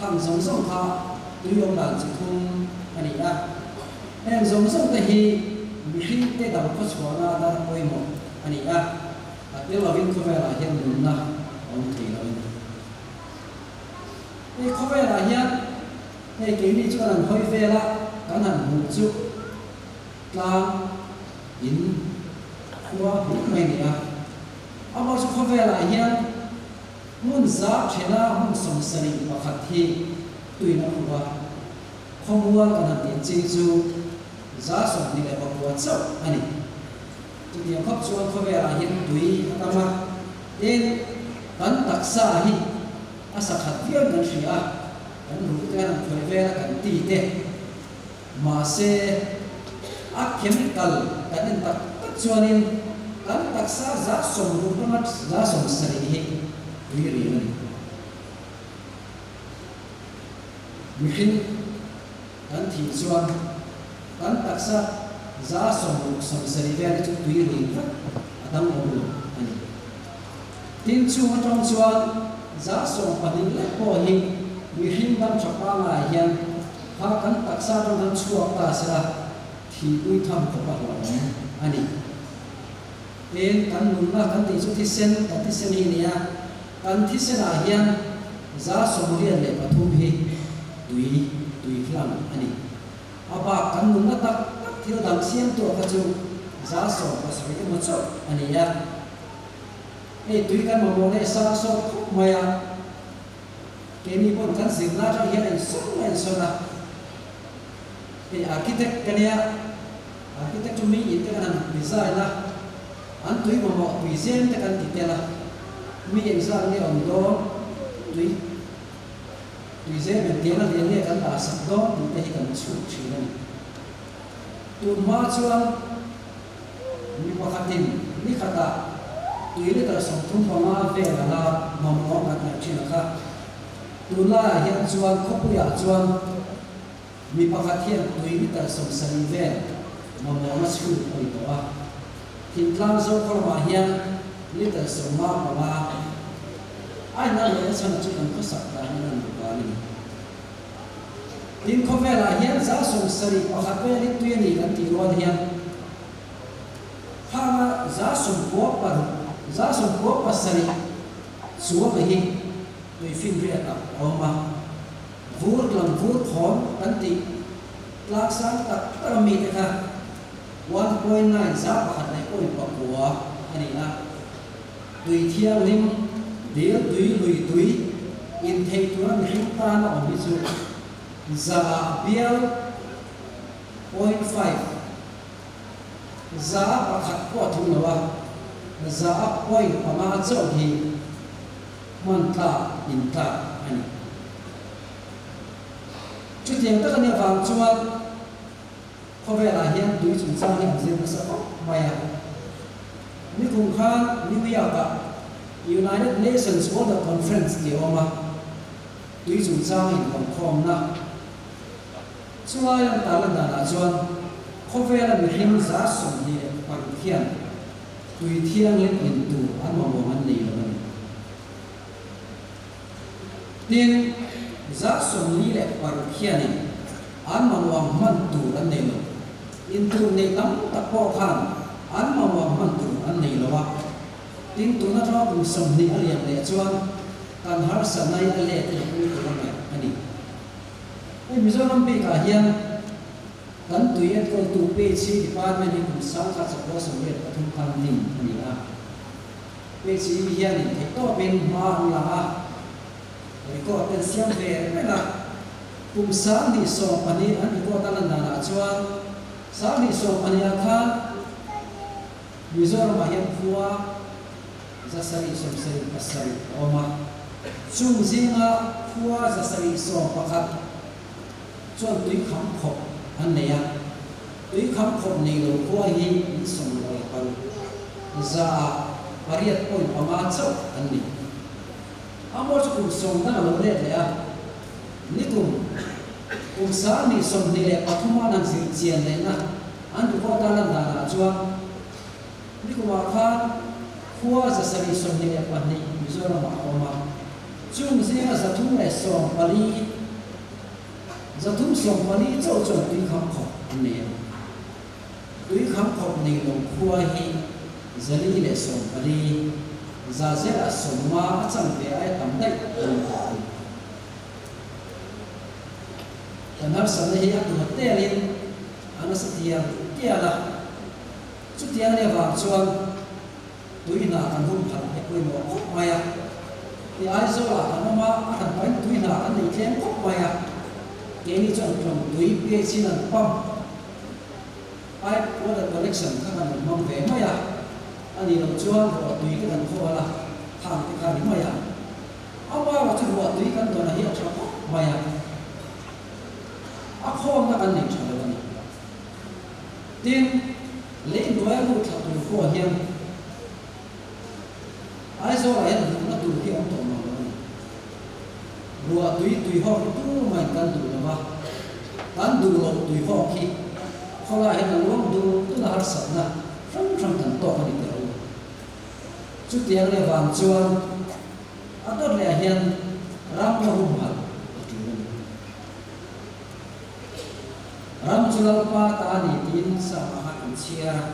khang zawng zawng kha tui awm dan chi thum a ni a. Heng zawng zawng te hi mihring te dam khawchhuahna dar pawimawh a ni a, a tel lovin khawvelah hian nunna. a awm thei lo a ni. Hei khawvelah hian hei keini chu kan han hawi vel a, kan han hmuh chu tlang in khua hmuh mai a ni a. Amah chu khawvelah hian hmun za thena hmun 71 hi tuin a khup a, khawmual kan han tih ching chu 29 chauh a ni. Chutiang khawp chuan khawvelah hian tui a tam a, tin, kan taksa hi a sakhat viau in kan hria a, kan ruh te an khawih vel a kan ti te. Mahse, a chemical kan en tak tak chuanin kan taksa 60 atanga 70 hi tui ril a ni. Mihring kan thih chuan kan taksa 60 70 vel hi chu tui ril vek a dang awm lo a ni. Tin, chung atang chuan 12 lek pawh hi mihring dam tha pangngai hian kha kan taksa atang khan chhuak ta sela thihpui tham khawp a hlauhawm a ni. Tin, kan nunna kan tih chu thisen, kan thisen hi a ni a, kan thisenah hian 83 hi tui, tui hlang a ni. A bak kan nunna tak tak thil dang siam tur kha chu 17 emaw chauh a ni a. Hei tui kan mamawh leh sang sawt khawp mai a, keini pawn kan zirna atang hian engsawn mai an sawn a. Hei architect ka nia, architect chu mi in te kan han design a, an tui mamawh tui zem te kan ti tel a, mi engzat nge awm dawn, tui tui zem engtiang a lian nge kan dah sak dawn tih te hi kan chhut thin a ni. Tun hma chuan. Mi pakhatin ni khatah tui litre 35 vel anga mamawh kan ngaih thin a kha. Tunlaiah hian chuan khawpuiah chuan mi pakhat hian tui litre 70 vel mamawhna chhun a ni tawh a. Thingtlang zo kawrmah hian litre 55 a inah leh chhan chu kan khawsak dan in a luh vang a ni. Tin, khawvelah hian 71 vel hi tui a ni kan tih rual hian khanga 96, 97 chuanga hi tui finriat ah a awm a. Vur lam vur khawn kan tih tlak sang tak tak a mite kha 1.9 1.9 a ni a. Tui thianghlim, dil tui, lui tui intheih tura mihring tan a awm hi chu za bial point five, 1% pawh a thung lo a, 0.5 chauh hi hman tlak intlak a ni. Chutiang tak a nih avang chuan Khawvelah hian tui chungchang hi an zir nasa khawp mai a. Nikum khan New York-ah United Nations Water Conference tih a awm a, tui chungchang inhawmkhawmna chulai an tarlan danah chuan khawvela mihring 26 hian tui thianghlim in tur an mamawh an nei lo a ni. Tin, 46 hianin an mamawh hman tur an nei lo. In tur nei tam tak pawh khan an mamawh hman tur an nei lo a. Tin, tun atanga kum 20 a liam leh chuan kan harsatna hi a let in a pung tur a ngaih a ni. Hei Mizoram bikah hian kan tui enkawltu PHE Department hi kum 1983 khan din a ni a. PHE hianin theihtawpin hma an la a, record te an siam ve reng a. Kum 2012 an record a lan danah chuan 2012 ah khan Mizoramah hian khua 777 a awm a, chung zinga khua 711 chuan tui kham khawp an nei a, tui kham khawp nei lo khua hi in 16, 8.5 chauh an ni. A maw chu kum 10 dang a lo let leh a, nikum kum 2023 an han zir chian lehna an report a lan danah chuan nikumah khan khua 722 Mizoramah a awm a, chung zinga 314, 314 chauh chuan tui kham khawp an nei a. Tui kham khawp nei lo khua hi 414. Zazela 50 a chanve aia tam daih a ni tawh thei. Kan harsatna hi a tua telin a nasa tial tial a, chutiang leh vang chuan tui hna kan hum phalh hi a pawimawh khawp mai a. Ti Aizawlah kan awm a, a hran pahin tui hna kan nei tlem khawp mai a, keini chuan tlawm tui pH in an pump pipe water connection kha kan rawn hmang ve mai a, a nih loh chuan ruah tui te kan khawl a, thang te kha a ni mai a. Amah chu ruah tui kan dawna hi a tha khawp mai a, a khawmna kan nei tha lo a ni. Tin, lei hnuaia lut thla tur pawh hian Aizawlah hian hmuhna tur hi a awm tawh mang lo a ni. Ruah tui tui hawk hi tumah in kan duh lo va, kan duh loh tui hawk hi khawlaiah hian a luang dul dul a harsatna hrang hrang kan tawk a ni teh u. Chutiang leh vang chuan a dawt lehah hian ram la humhalh a tul a ni. Ram chu Lalpa ta a ni tiin Sama kha kan chhiar a.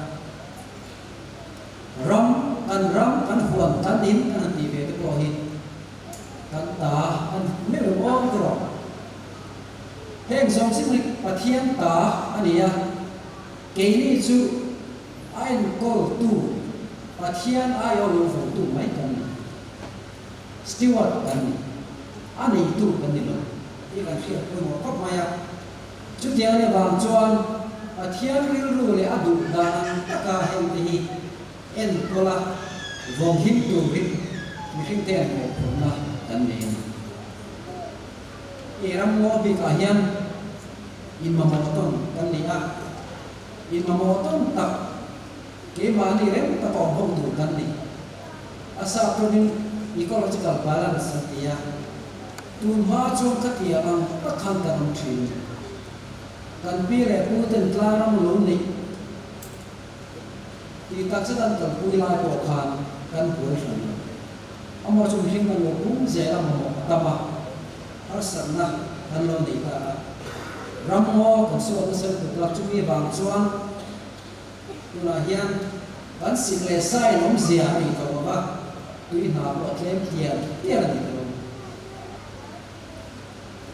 Ram, kan ram, kan huan, kan in kan han tih ve te pawh hi kan ta a ni meuh em awm te rawh. Heng zawng zing hi Pathian ta a ni a, keini chu A enkawltu Pathian aiawh lo vawngtu mai kan ni. Steward kan ni. A neitu kan ni lo tih kan hriat pawimawh khawp mai a. Chutiang leh vang chuan Pathian rilru leh a duh dan ang taka hengte hi enkawl a vawng him turin mihringte an mawhphurhna kan nei a ni. I ram ngaw bikah hian inmamawh tawn kan ni a. In mamawh tawn tak, keimahni rem taka awm ho tur kan ni. A sap tawngin ecological balance an ti a, tun hma chuan khatiang ang tak khan kan awm thin. Kan pi leh pu ten tlaram lo neih tih tak zet an kalpui lai pawh khan kan buai hran lo. Amah chu mihring kan lo pum zel a mamawh a tam a, harsatna kan lo nei ta a. Ramngaw kan suat nasa lutuk a, chumi vang chuan tunah hian kan sik leh sai lawmzia a nih tawh lo va, tui hna pawh a tlem tial tial a ni ta lo.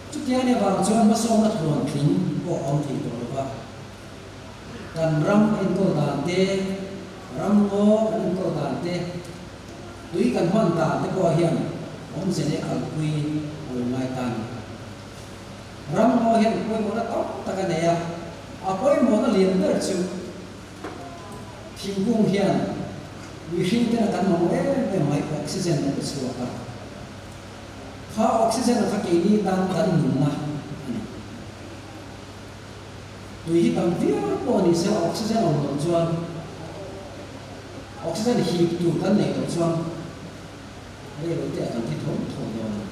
Chutiang nia vang chuan hmasawmna tluan tling pawh a awm thei tawh lo va. Kan ram enkawl dan te, ramngaw kan enkawl dan te, tui kan hman dan te pawh hian awmze leh kalpui a lo ngai ta a ni. Ramngaw hian pawimawhna tam tak a nei a, a pawimawhna lian ber chu thingkung hian mihring tena kan mamawh em em mai oxygen a pe chhuak a, kha oxygen kha keini tan kan nunna a ni. Tui hi tam viau pawh ni se oxygen awm loh chuan oxygen hip tur kan neih loh chuan rei lo te ah kan thi tho tho dawn a ni.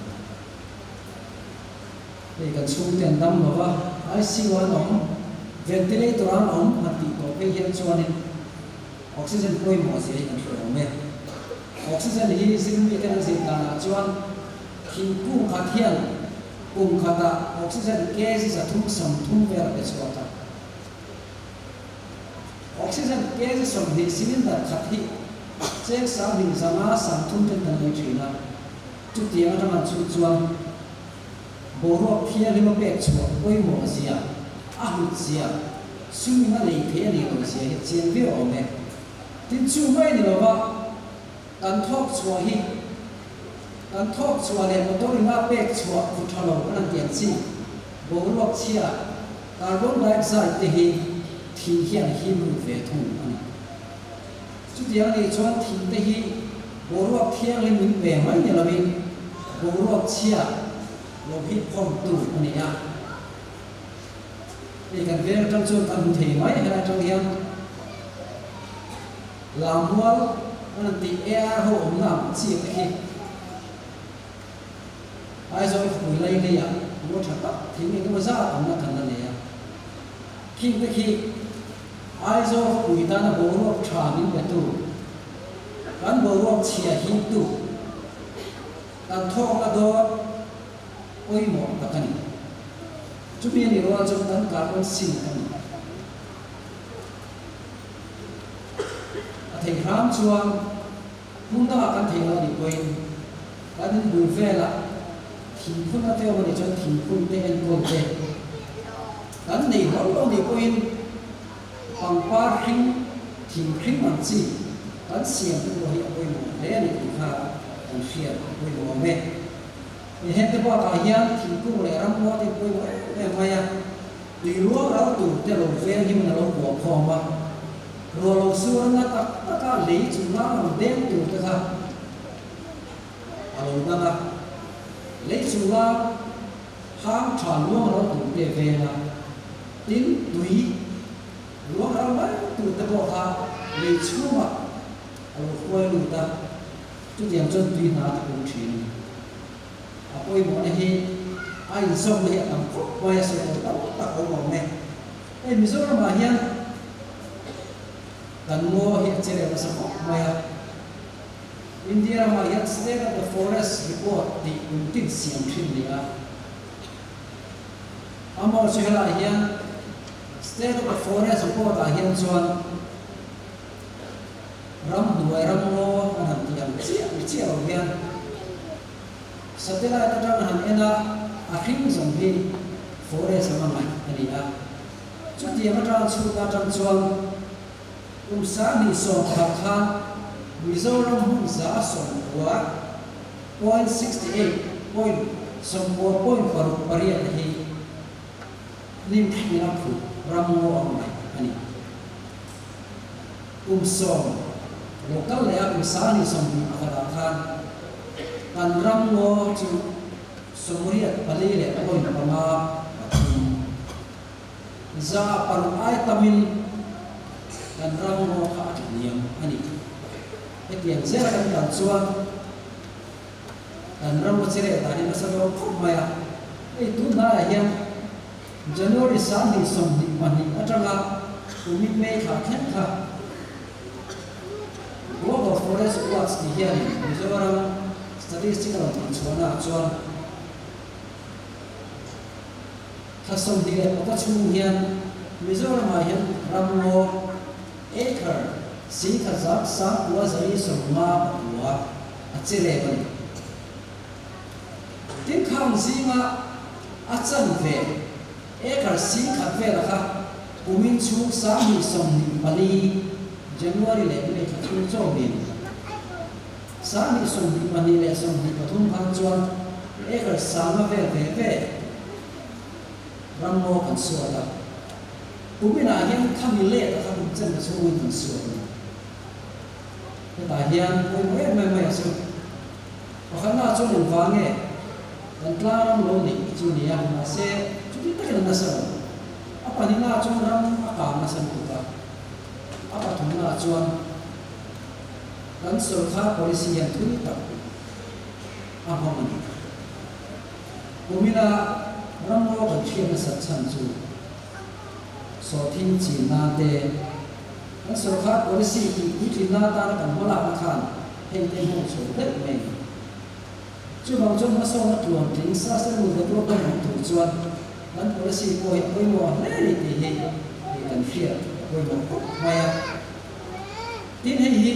Hei kan chhungte an dam lo va, ICU an awm, ventilator an awm han tih tawh phei hian chuanin oxygen pawimawh zia hi kan hre awm e. Oxygen hi zirmi ten an zir danah chuan thingkung khat hian kum khatah oxygen kg 330 vel a pe chhuak a. Oxygen kg 20 cylinder khat hi cheng 2530 ten kan lei thin a. Chutiang atang an chhut chuan boruak thianghlim a pek chhuah pawimawh zia, a hlut zia, sum in a lei thei a nih loh zia hi a chiang viau awm e. Tin chu mai ni lova kan thawk chhuah hi kan thawk chhuah leh motor in a pek chhuah khu tha lo kan han ti ang chi, boruak chhia, carbon dioxide te hi thing hian him lut ve thung a ni. Chutiang anih chuan thing te hi boruak thianghlim min pe mai ni lovin boruak chhia lo hip khawmtu a ni a. Hei kan veng atang chuan kan hmu thei mai helai atang hian Lammual an han tih AR ho awmna ang chi te khi Aizawl khawpui lai leiah ngaw tha tak thing engemaw zat awmna kan la nei a. Khing te khi Aizawl khawpui tana boruak tha min petu, kan boruak chhia hiptu, kan thawkna dawn pawimawh tak a ni. Chumi a nih rual chuan kan carbon sink a ni. A theih hram chuan. Hmun dangah kan thei lo a nih pawhin kan inbul velah thingphun a teuh a nih chuan thingphun te enkawl te kan nei hlauh lo a nih pawhin pangpar hring, thing hring ang chi kan siam te pawh hi a pawimawh hle a ni tih kha kan hriat a pawimawh awm e. Hengte bakah hian thingkung leh ramngaw te pawimawh em em mai a. Tui ruang ral tur te lo veng himin a lo kuah khawm a, ruah lo sur na tak taka lei chung lang ang deng tur te kha a lo dang a, lei chung lang hang tha luang ral tur te a veng a, tin tui ruang ral mai tur te pawh kha lei chhungah a lo hruai lut a, chutiang chuan tui hna te pawh thin a ni. A pawimawhna hi a inzawmna hi a tam khawp mai a, sawi tur tam tak a awm awm e. Hei Mizoramah hian kan ngaw hi a che reng nasa khawp mai a. India ramah hian State of the Forest Report tih kum tin siam thin ni a. Amaherawhchu chu helaiah hian State of the Forest Report ah hian chuan ramhnuai ramngaw an han tih ang chiah ni chiah lo hian Satellite atang han en a, a hring zawng hi forest anga ngaih a ni a. Chutiang atang chhutna atang chuan kum 2010 khan Mizoram hmun 109 point 68 point 90 point paruk pariat hi hnim hring a phuh ramngaw ang ngaih a ni. Kum sawm lo kal leh a kum 2021 ah khan kan ram ngaw chu 84 leh point panga pathum 6% ai tamin kan ram ngaw kha a thahniam a ni. Hetiang zela kan kal chuan kan ram ngaw che leh dan hi nasa dawn khawp mai a, hei tun hnaiah hian January 2022 atanga kumit May thla thleng kha Global Forest Watch tih hianin Mizoram Statistical tihchhuahnaah chuan thla 25 chhung hian Mizoramah hian ramngaw acre singkhat zat sangkua zali 59 a che reng a ni. Tin khang zinga a chanve acre 10,000 vela kha kumin chhung 2024 January leh May thla chhung chawmin 2022 leh 23 khan chuan acre sanga vel ve ve ramngaw kan suat a. Kuminah hian khami let a kha kum chenna chhungin kan suat a ni. Hetah hian pawimawh em em mai a chu. Pakhatna chuan engvang nge kan tlang ram lo nih chu ni a, mahse chuti takin a nasa lo. A pahnihna chuan ram a kang nasa lutuk a, a pathumna chuan kan sawrkar policy hian thui tak a hmang a ni. Kumina ramngaw kan hriat nasat chhan chu sawhthing chin nan te, kan sawrkar policy tih puitlin nan atana kan hmalakna khan heng te hmuh chho daih mai a ni. Chuvang chuan hmasawnna tluantling sustainable development awm tur chuan kan policy pawh hi a pawimawh hle a ni tih hi hei kan hriat a pawimawh khawp mai a. Tin hei hi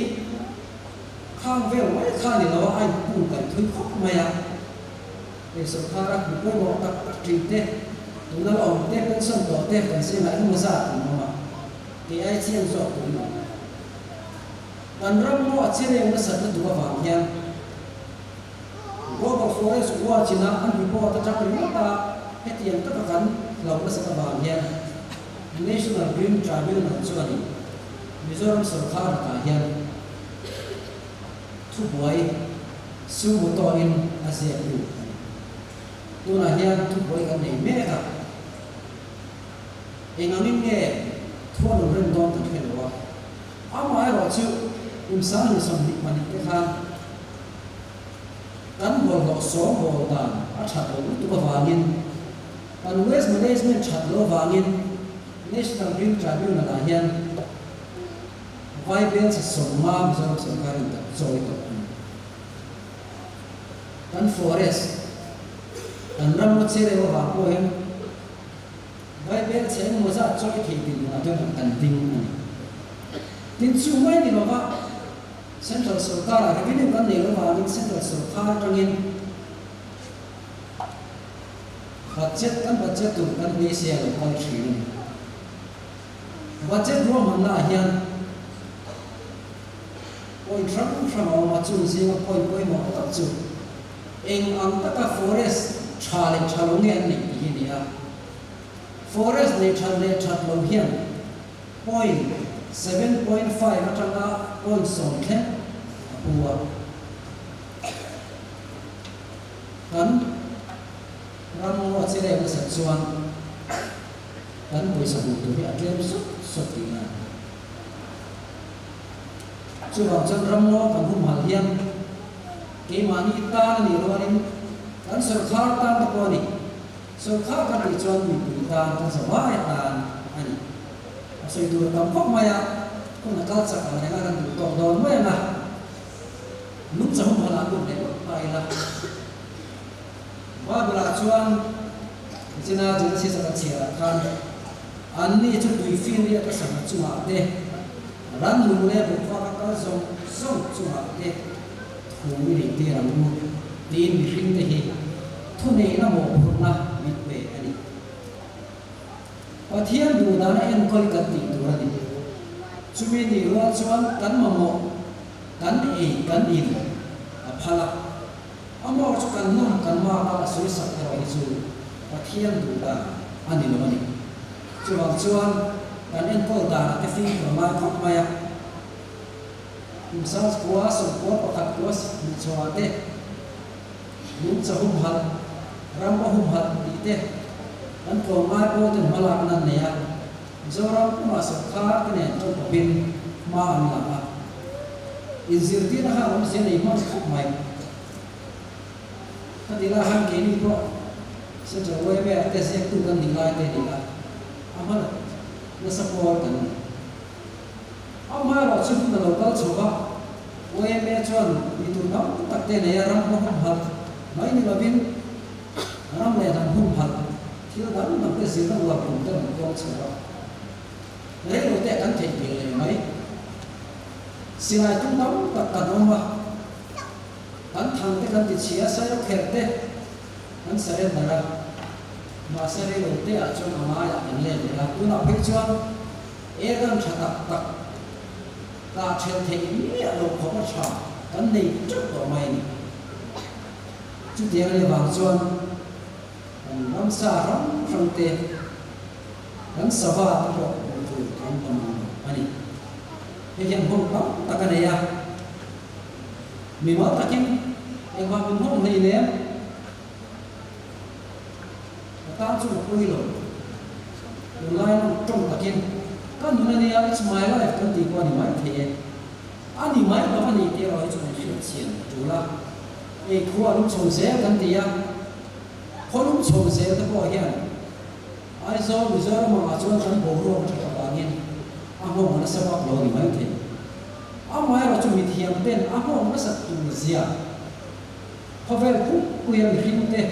khang vel mai kha ni lo a, a inpung kaih thui khawp mai a. Hei sawrkara mi pawimawh tak tak thin te, tuna la awm te, pension tawh te kan zingah engemaw zat an awm a, kei ai chiang zawk tur in awm. Kan ram pawh a che reng nasat lutuk avang hian Global Forest Watch ina an report atang ringawt a hetiang taka kan hlauh nasat avang hian National Green Tribunal chuanin Mizoram sawrkar lakah hian thubuai sumo tawhin a ziak lut a ni. Tunah hian thubuai kan nei mek a, engangin nge thu a rawn rem dawn kan hre lo a. Amaherawh chu kum 2024 te khan kan bawlhhlawh sawngbawl dan a that loh lutuk avangin kan waste management that loh avangin National Green Tribunal ah hian Vaibel chi 50 Mizoram sawrkarin tak chawi tawh a ni. Kan forest, kan ram a che reuh avang pawh hian Vaibel chhe engemaw zat chawi thei dinhmunah chuan kan ding a ni. Tin chu mai ni lova Central sorkarah revenue kan nei lo vangin central sorkar atangin budget kan budget tur kan nei se a lo kal thin a ni. Budget ruahmanna ah hian point hrang hrang a awm a, chung zinga point pawimawh tak chu eng ang taka forest tha leh tha lo nge an neih tih hi a ni a. Forest nei that leh that lo hian point 7.5 atanga point 10 thleng a pu a. Kan ram ngaw che reng nasat chuan kan pawisa hmuh tur hi a tlem sawt sawt tihna a ni. Chuvang chuan ram ngaw kan humhalh hian keimahni tan a nih rualin kan sawrkhar tan te pawh a ni. Sawrkhar kan tih chuan mipui tan kan zavai tan a ni. A sawi tur tam khawp mai a, hun a kal chak ang reng a kan duh tawk dawn mai ang a. Nungcha humhalh ah lut leh ngawt ta ila. Bible ah chuan Nichina Genesis a kan chhiar ah khan anni chu tui finriat a sangha chungah te, rannung leh bawkvak a kal zawng zawng chungah te thu i neih tir ang u tiin mihring te hi thuneihna mawhphurhna min pe a ni. Pathian duh dana enkawl kan tih tur a ni. Chumi nih rual chuan kan mamawh, kan ei, kan in a phal a. A mawr chu kan nawm kan mak a, a sawi sak erawh hi chu Pathian duh dan a ni lo a ni. Chuvang chuan kan enkawl danah te fimkhur a ngai khawp mai a. Kum 10,000 91 khua hmuh chhuahah te Lungcha humhalh, ram a humhalh tih te kan tlawmngai pawl ten hmalakna an nei a, Mizoram pumah sawrkar te nen tawngkawpin hma an la a. Inzirtirna kha awmzia nei hman khawp mai. Khati lai khan keini pawh Central yma te ziaktu kan nih lai te a ni a, a hma nasa pawl kan ni. Amaherawhchu hun a lo kal chho va, yma chuan mi tur tam tak te nei a, ram hma humhalh mai ni lovin ram leh hnam humhalh thil dang dang te zirna uar kum te rawn tuang chho a, reilo te kan theih nghilh leh mai. Silai tum tam tak kan awm a, kan thang te kan ti chhia, sailo kher te kan surrender a, mahse reilo te ah chuan a ngaiah kan let leh a, tunah phei chuan Airgun tha tak tak kah ṭhelh theih miah loh khawp a ṭha kan nei ṭeuh tawh mai a ni. Chutiang a nih avang chuan kan ramsa hrang hrang te, kan sava te pawh hmuh tur an tam ang lo a ni. Hei hian hmawng tam tak a nei a, mimal takin engmah min hmawng hleinem. Ka tan chu ka pawi lo. Tunlai an tawng takin ka nun a nia, it's my life kan tih pawh a ni mai thei e. A ni mai lo a ni tih erawh hi chu kan hriat chian a tul a. Ei khua a lum chho zel kan ti a, khaw lum chho zel te pawh hian Aizawl, Mizoram angah chuan kan boruak a that avangin a nghawng a nasa vak lo a ni mai thei. Amaherawh chu mithiam ten a nghawng nasat tur zia Khawvel pumpuia mihringte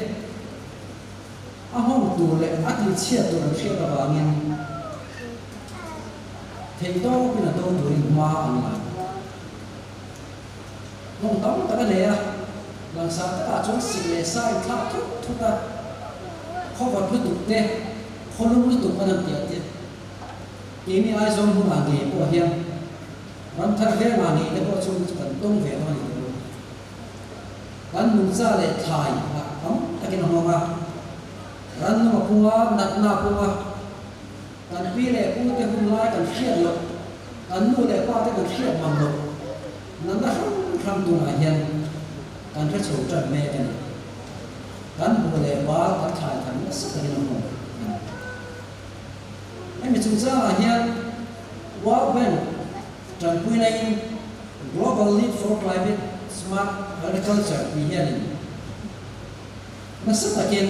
a nghawng tur leh a tihchhiat tur an hriat avangin theihtawpin a do turin hma an la. Nghawng tam tak a nei a, langsar takah chuan sik leh sa inthlak thut thut a, khawvat lutuk te, khawlum lutuk an han tiah te, keini Aizawl hmunah ngei pawh hian ramthar vengah ngei te pawh chu kan tawng ve dawn a ni tawh. Kan nungcha leh thlai ah tam takin a hmang a, rannung a pung a, natna a pung a, kan pi leh pu te hun lai kan hriat loh, kan nu leh pa te kan hriat mang loh natna hrang hrang tunah hian kan hre chho tan mek a ni. Kan hmuh leh bal kan thlai thar nasa takin a hmang a ni. Hemi chungchangah hian World Bank tanpuina in Global Leap for Climate Smart Agriculture tih hianin nasa takin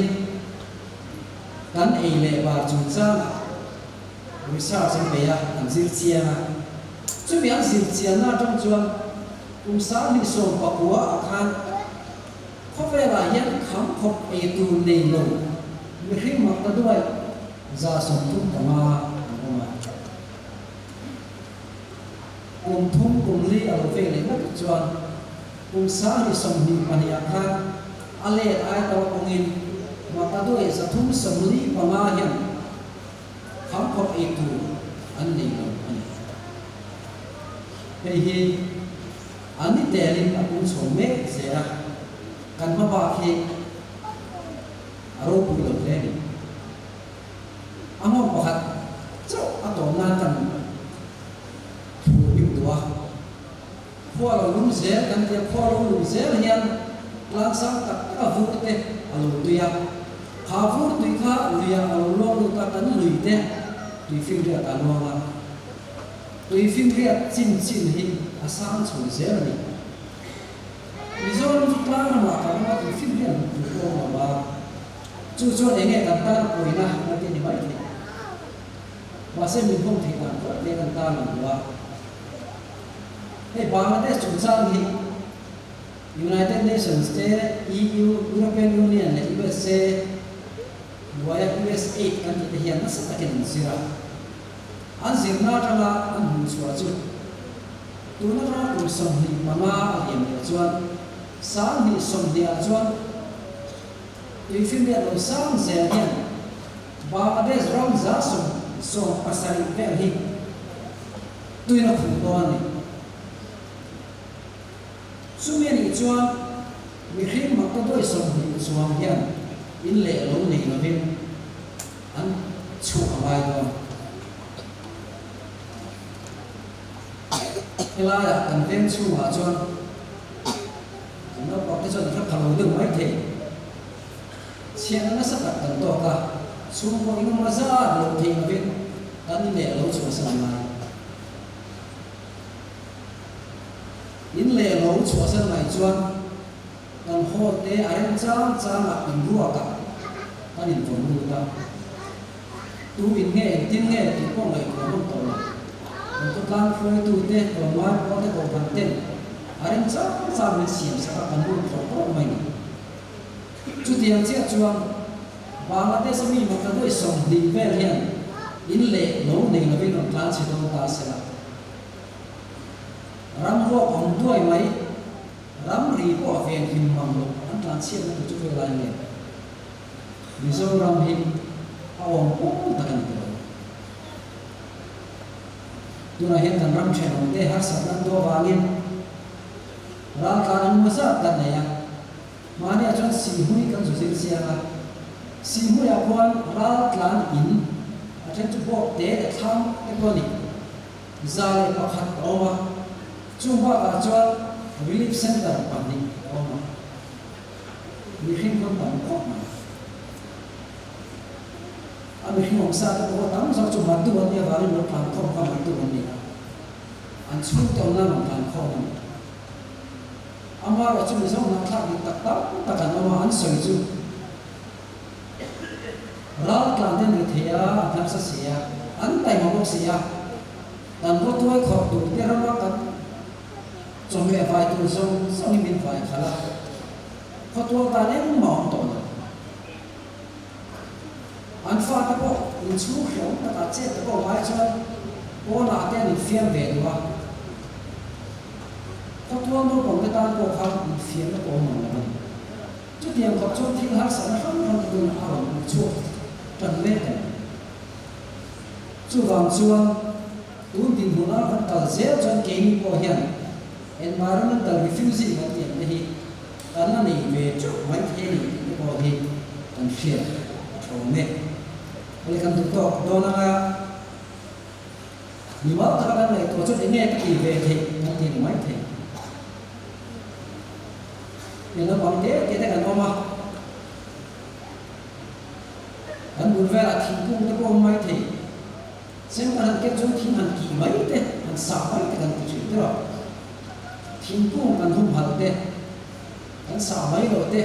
kan ei leh bar chungchangah research an bei a, an zir chiang a. Chumi an zir chianna atang chuan kum 2019 ah khan khawvelah hian kham khawp ei tur nei lo mihring mak ta duai 35% an awm a. Kum thum kum li a lo vei leh ngat chuan kum 2022 ah khan a let ai to kawngin maktaduai 345 hian kham khawp ei tur an nei lo a ni. Hei hi an ni telin a pung chho mek zel a, kan hmabak hi a ropui lo hle a ni. A nghawng pakhat chauh a tawm nan kan thur bik duh a, khua lo lum zel kan tia khua lo lum zel hian tlang sang tak tak a vur te a lo tui a, kha vur tui kha luiah a lo luang lut a, kan lui te tui finriat a luang a, tui finriat chin chin hi a sang chho zel a ni. Mizoram chu tlang ramah kan awm a, tui finriat hmuh tur pawh a awm lo a. Chu chuan enge kan tan a pawina kan ti a ni maithei. Mahse min hawng theih dan pawh te kan tan ang lo a. Hei Bangladesh chungchang hi United Nations te, EU, European Union leh USA hnuaia USAID kan tih te hian nasa takin an zir a. An zirna atanga an hmuh chhuah chu tun atanga kum 25 a liam leh chuan 2020 ah chuan Tuifinriat lo sang zel hian Bangladesh ram 170 vel hi tuin a khuh dawn a ni. Chumi a nih chuan mihring maktaduai 20 chuang hian in leh lo nei lovin an chhuah a ngai dawn. Helaiah kan veng chhungah chuan Kan naupang te chuan an hre pha lo deuh mai thei. Chhiatna nasa tak kan tawk a, chhungkaw engemaw zat lo theih lovin kan in leh lo chhuahsan a ngai. In leh lo chhuahsan mai chuan kan hall te a rem chang changah in ruakah kan invawn lut a. Tu in nge engtin nge tih pawh ngaihtuah nawm tawh lo. Kan khawtlang hruaitute, tlawmngai pawlte kohhran ten a rem chang chang min siam sak a kan lut tawh tawh mai ni. Chutiang chiah chuan Bangladesh a mi maktaduai 20 vel hian in leh lo nei lovin rawn tlan chhe dawn ta se la. Ram ruak awm duai mai, ram ri pawh a ven him mang lo an tlan chhiatna tur chu khawi lai nge? Mizoram hi a awm pawl tak a ni tawh. Tunah hian kan ram thenawm te harsatna an tuah vangin raltlan an maw zat kan nei a, mahniah chuan Sihmui kan zu zir chiang a, Sihmuiah khuan raltlan in a then chu bawk te leh thlam te pawh a ni, 101 a awm a, chung bakah chuan Relief Centre pahnih a awm a. Mihring pawn tam khawp mai. A mihring awm sa te pawh tam zawk chu matu an nih avangin lo tlan khawm kha matu an ni a, an chhungte awm nan rawn tlan khawm a ni. Amaherawhchu Mizo hnamthlak dik tak tam tak an awm a, an sawi chu raltlan te an ri thei a, an harsa si a, an taima bawk si a, kan rawtuai khawrh tur te rama kan Chawhmeh vai tur zawng zawng hi min vai khalh a, khawtual tan engmah awm tawh lo. An fate pawh inchhung hrehawm takah chet te pawh ngai chuan pawnah te an infiam ve duh a, khawtual naupang te tan pawh khan infiamna pawh awm ang lo a ni. Chutiang khawp chuan thil harsatna hrang hrang te tunah a rawn chhuak tan mek a ni. Chuvang chuan. Tun dinhmun a kan kal zel chuan keini pawh hian environmental refugee kan tih ang te hi kan la nei ve teuh mai thei a ni tih te pawh hi kan hriat a tha awm e. Hei kan duh tawk dawn anga mimal taka kan ngaihtuah chuan eng nge ka tih ve theih kan ti ni mai thei. Hei naupang te te te kan awm a, kan bul velah thingkung te pawh awm mai thei. Sem kan han ken chuan thing han kih mai te, han sah mai te kan ti thin tiraw. Thingkung kan humhalh te, kan sah mai loh te,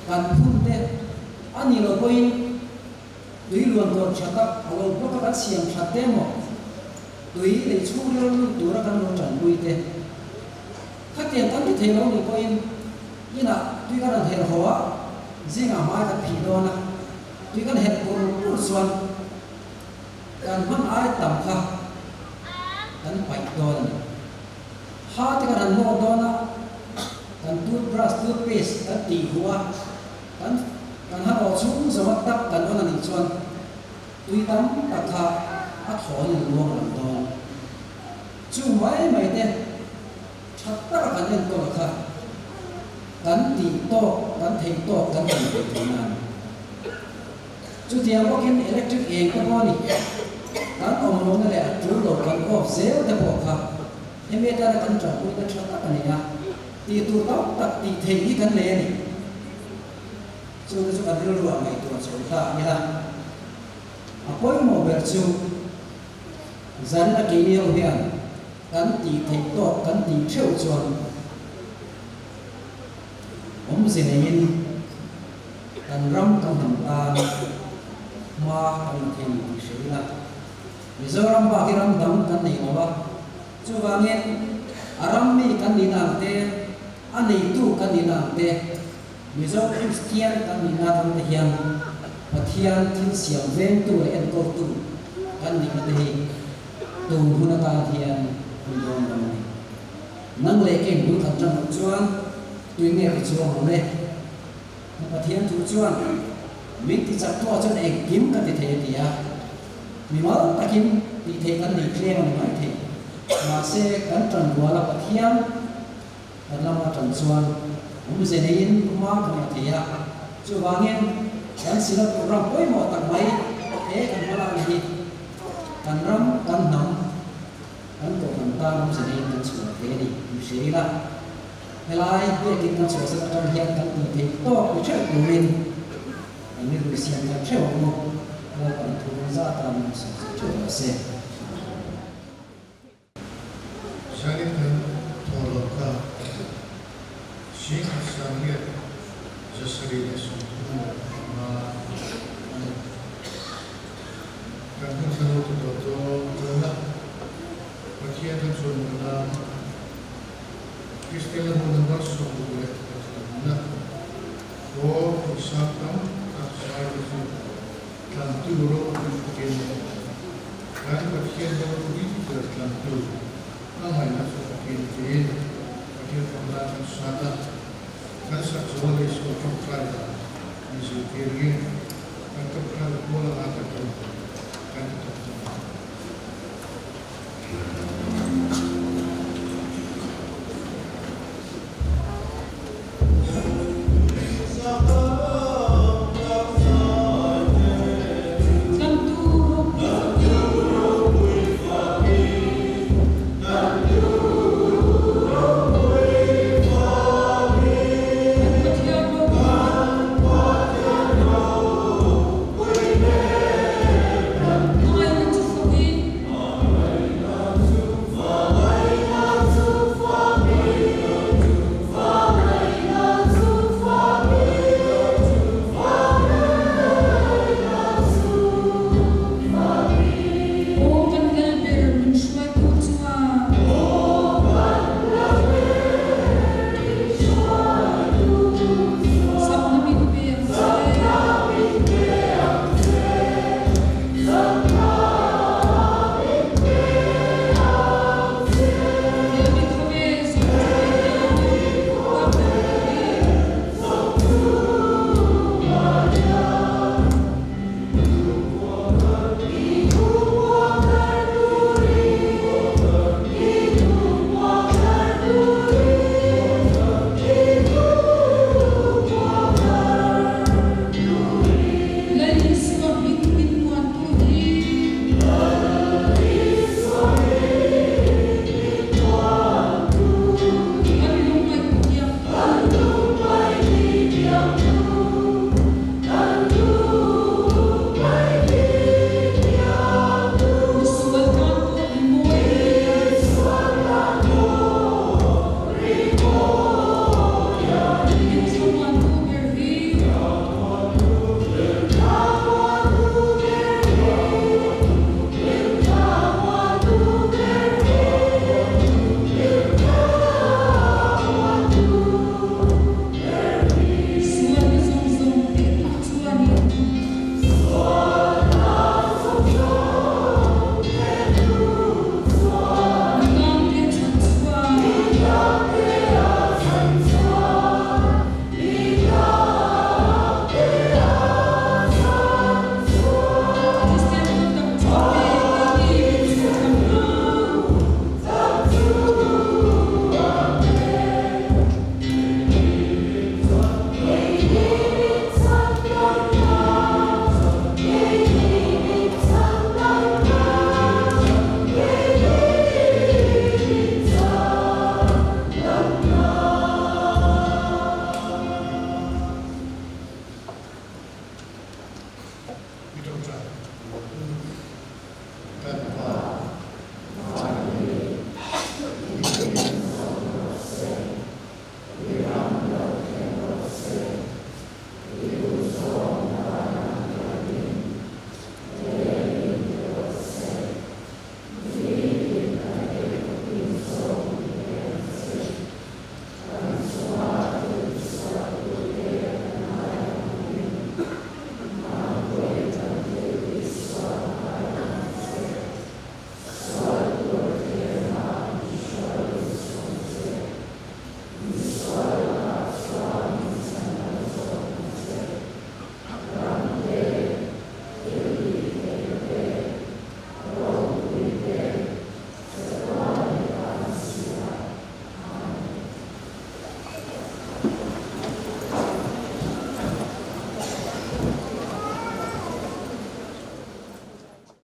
kan phun te, a nih loh pawhin tui luan dawn tha tak a lo bawk a kan siam that te emaw, tui lei chhungril lut tura kan lo tanpui te, khatiang kan ti thei lo nih pawhin inah tui kan han herh haw a, zingah hmai kan phih dawn a, tui kan herh pur pur chuan, Kan hman ai tam kha kan paih dawn a ni. Ha te kan han nawt dawn a, kan toothbrush, toothpaste kan tih huh a, kan kan ha rawh chhung zawng a tap kan on a nih chuan tui tam tak kha a thawn in luang lang dawn. Chu mai mai te tha tak a kan enkawl a kha kan tih tawk, kan theih tawk kan tih theih theih nan. Chutiang bawkin electric eng te pawh a ni. Kan awm lohna leh a tul lo kan off zel te pawh kha hemi atana kan tanpuina tha tak a ni a, tih tur tam tak tih theih hi kan nei a ni. Chu te chu kan rilruah ngaihtuah chho ta ila, a pawimawh ber chu zan a keini ho hian kan tih theih tawk kan tih theuh chuan awmze neiin, Kan ram kan hnam tan hma kan la thei ni tih hre ila, Mizoram bak hi ram dang kan nei lo a, chuvangin a ram mi kan nihna ang te, a neitu kan nihna ang te, Mizo Kristian kan nihna atang te hian Pathian thil siam vengtu leh enkawltu kan nihna te hi tun hun atan hian hun dawn lo a ni. Nang leh kei bul kan tan loh chuan tui nge ti chuang ang le? Na Pathian thu chuan min ti chak tawh chuan engkim ka ti thei a ti a, mimal takin tih theih kan nei tlem a ni mai thei. Mahse, kan tan rual a Pathian kan lama tan chuan awmze neiin hma kan la thei a. Chuvangin, kan Synod program pawimawh tak mai he kan hmalakna hi kan ram, kan hnam, kan kohhran tan awmze neiin kan chhuah thei a ni tih hria ila. Helai biakin kan chhuahsan atang hian kan tih theih tawk ni theuh turin kan rilru siam thar theuh ang u, Lalpan thu zat a min sawi zet theuh rawh se. Zanin kan thaw lo kha Singh Sangriat 735 a ni. Kan hun thla lo tu tawh dawn dawn a, Pathian kan chuan mawlh a. Kristian hun a 63na khaw pawisa tam tak zai te chu tlantu ropui takin kan Pathian ropui ber tlantu a ngaihna chu takin tiin Pathian fakna kan sat a, kan sak zo leh Isua tawngtai dan min zirtir in kan tawngtai pawl anga takin kan ti tawh.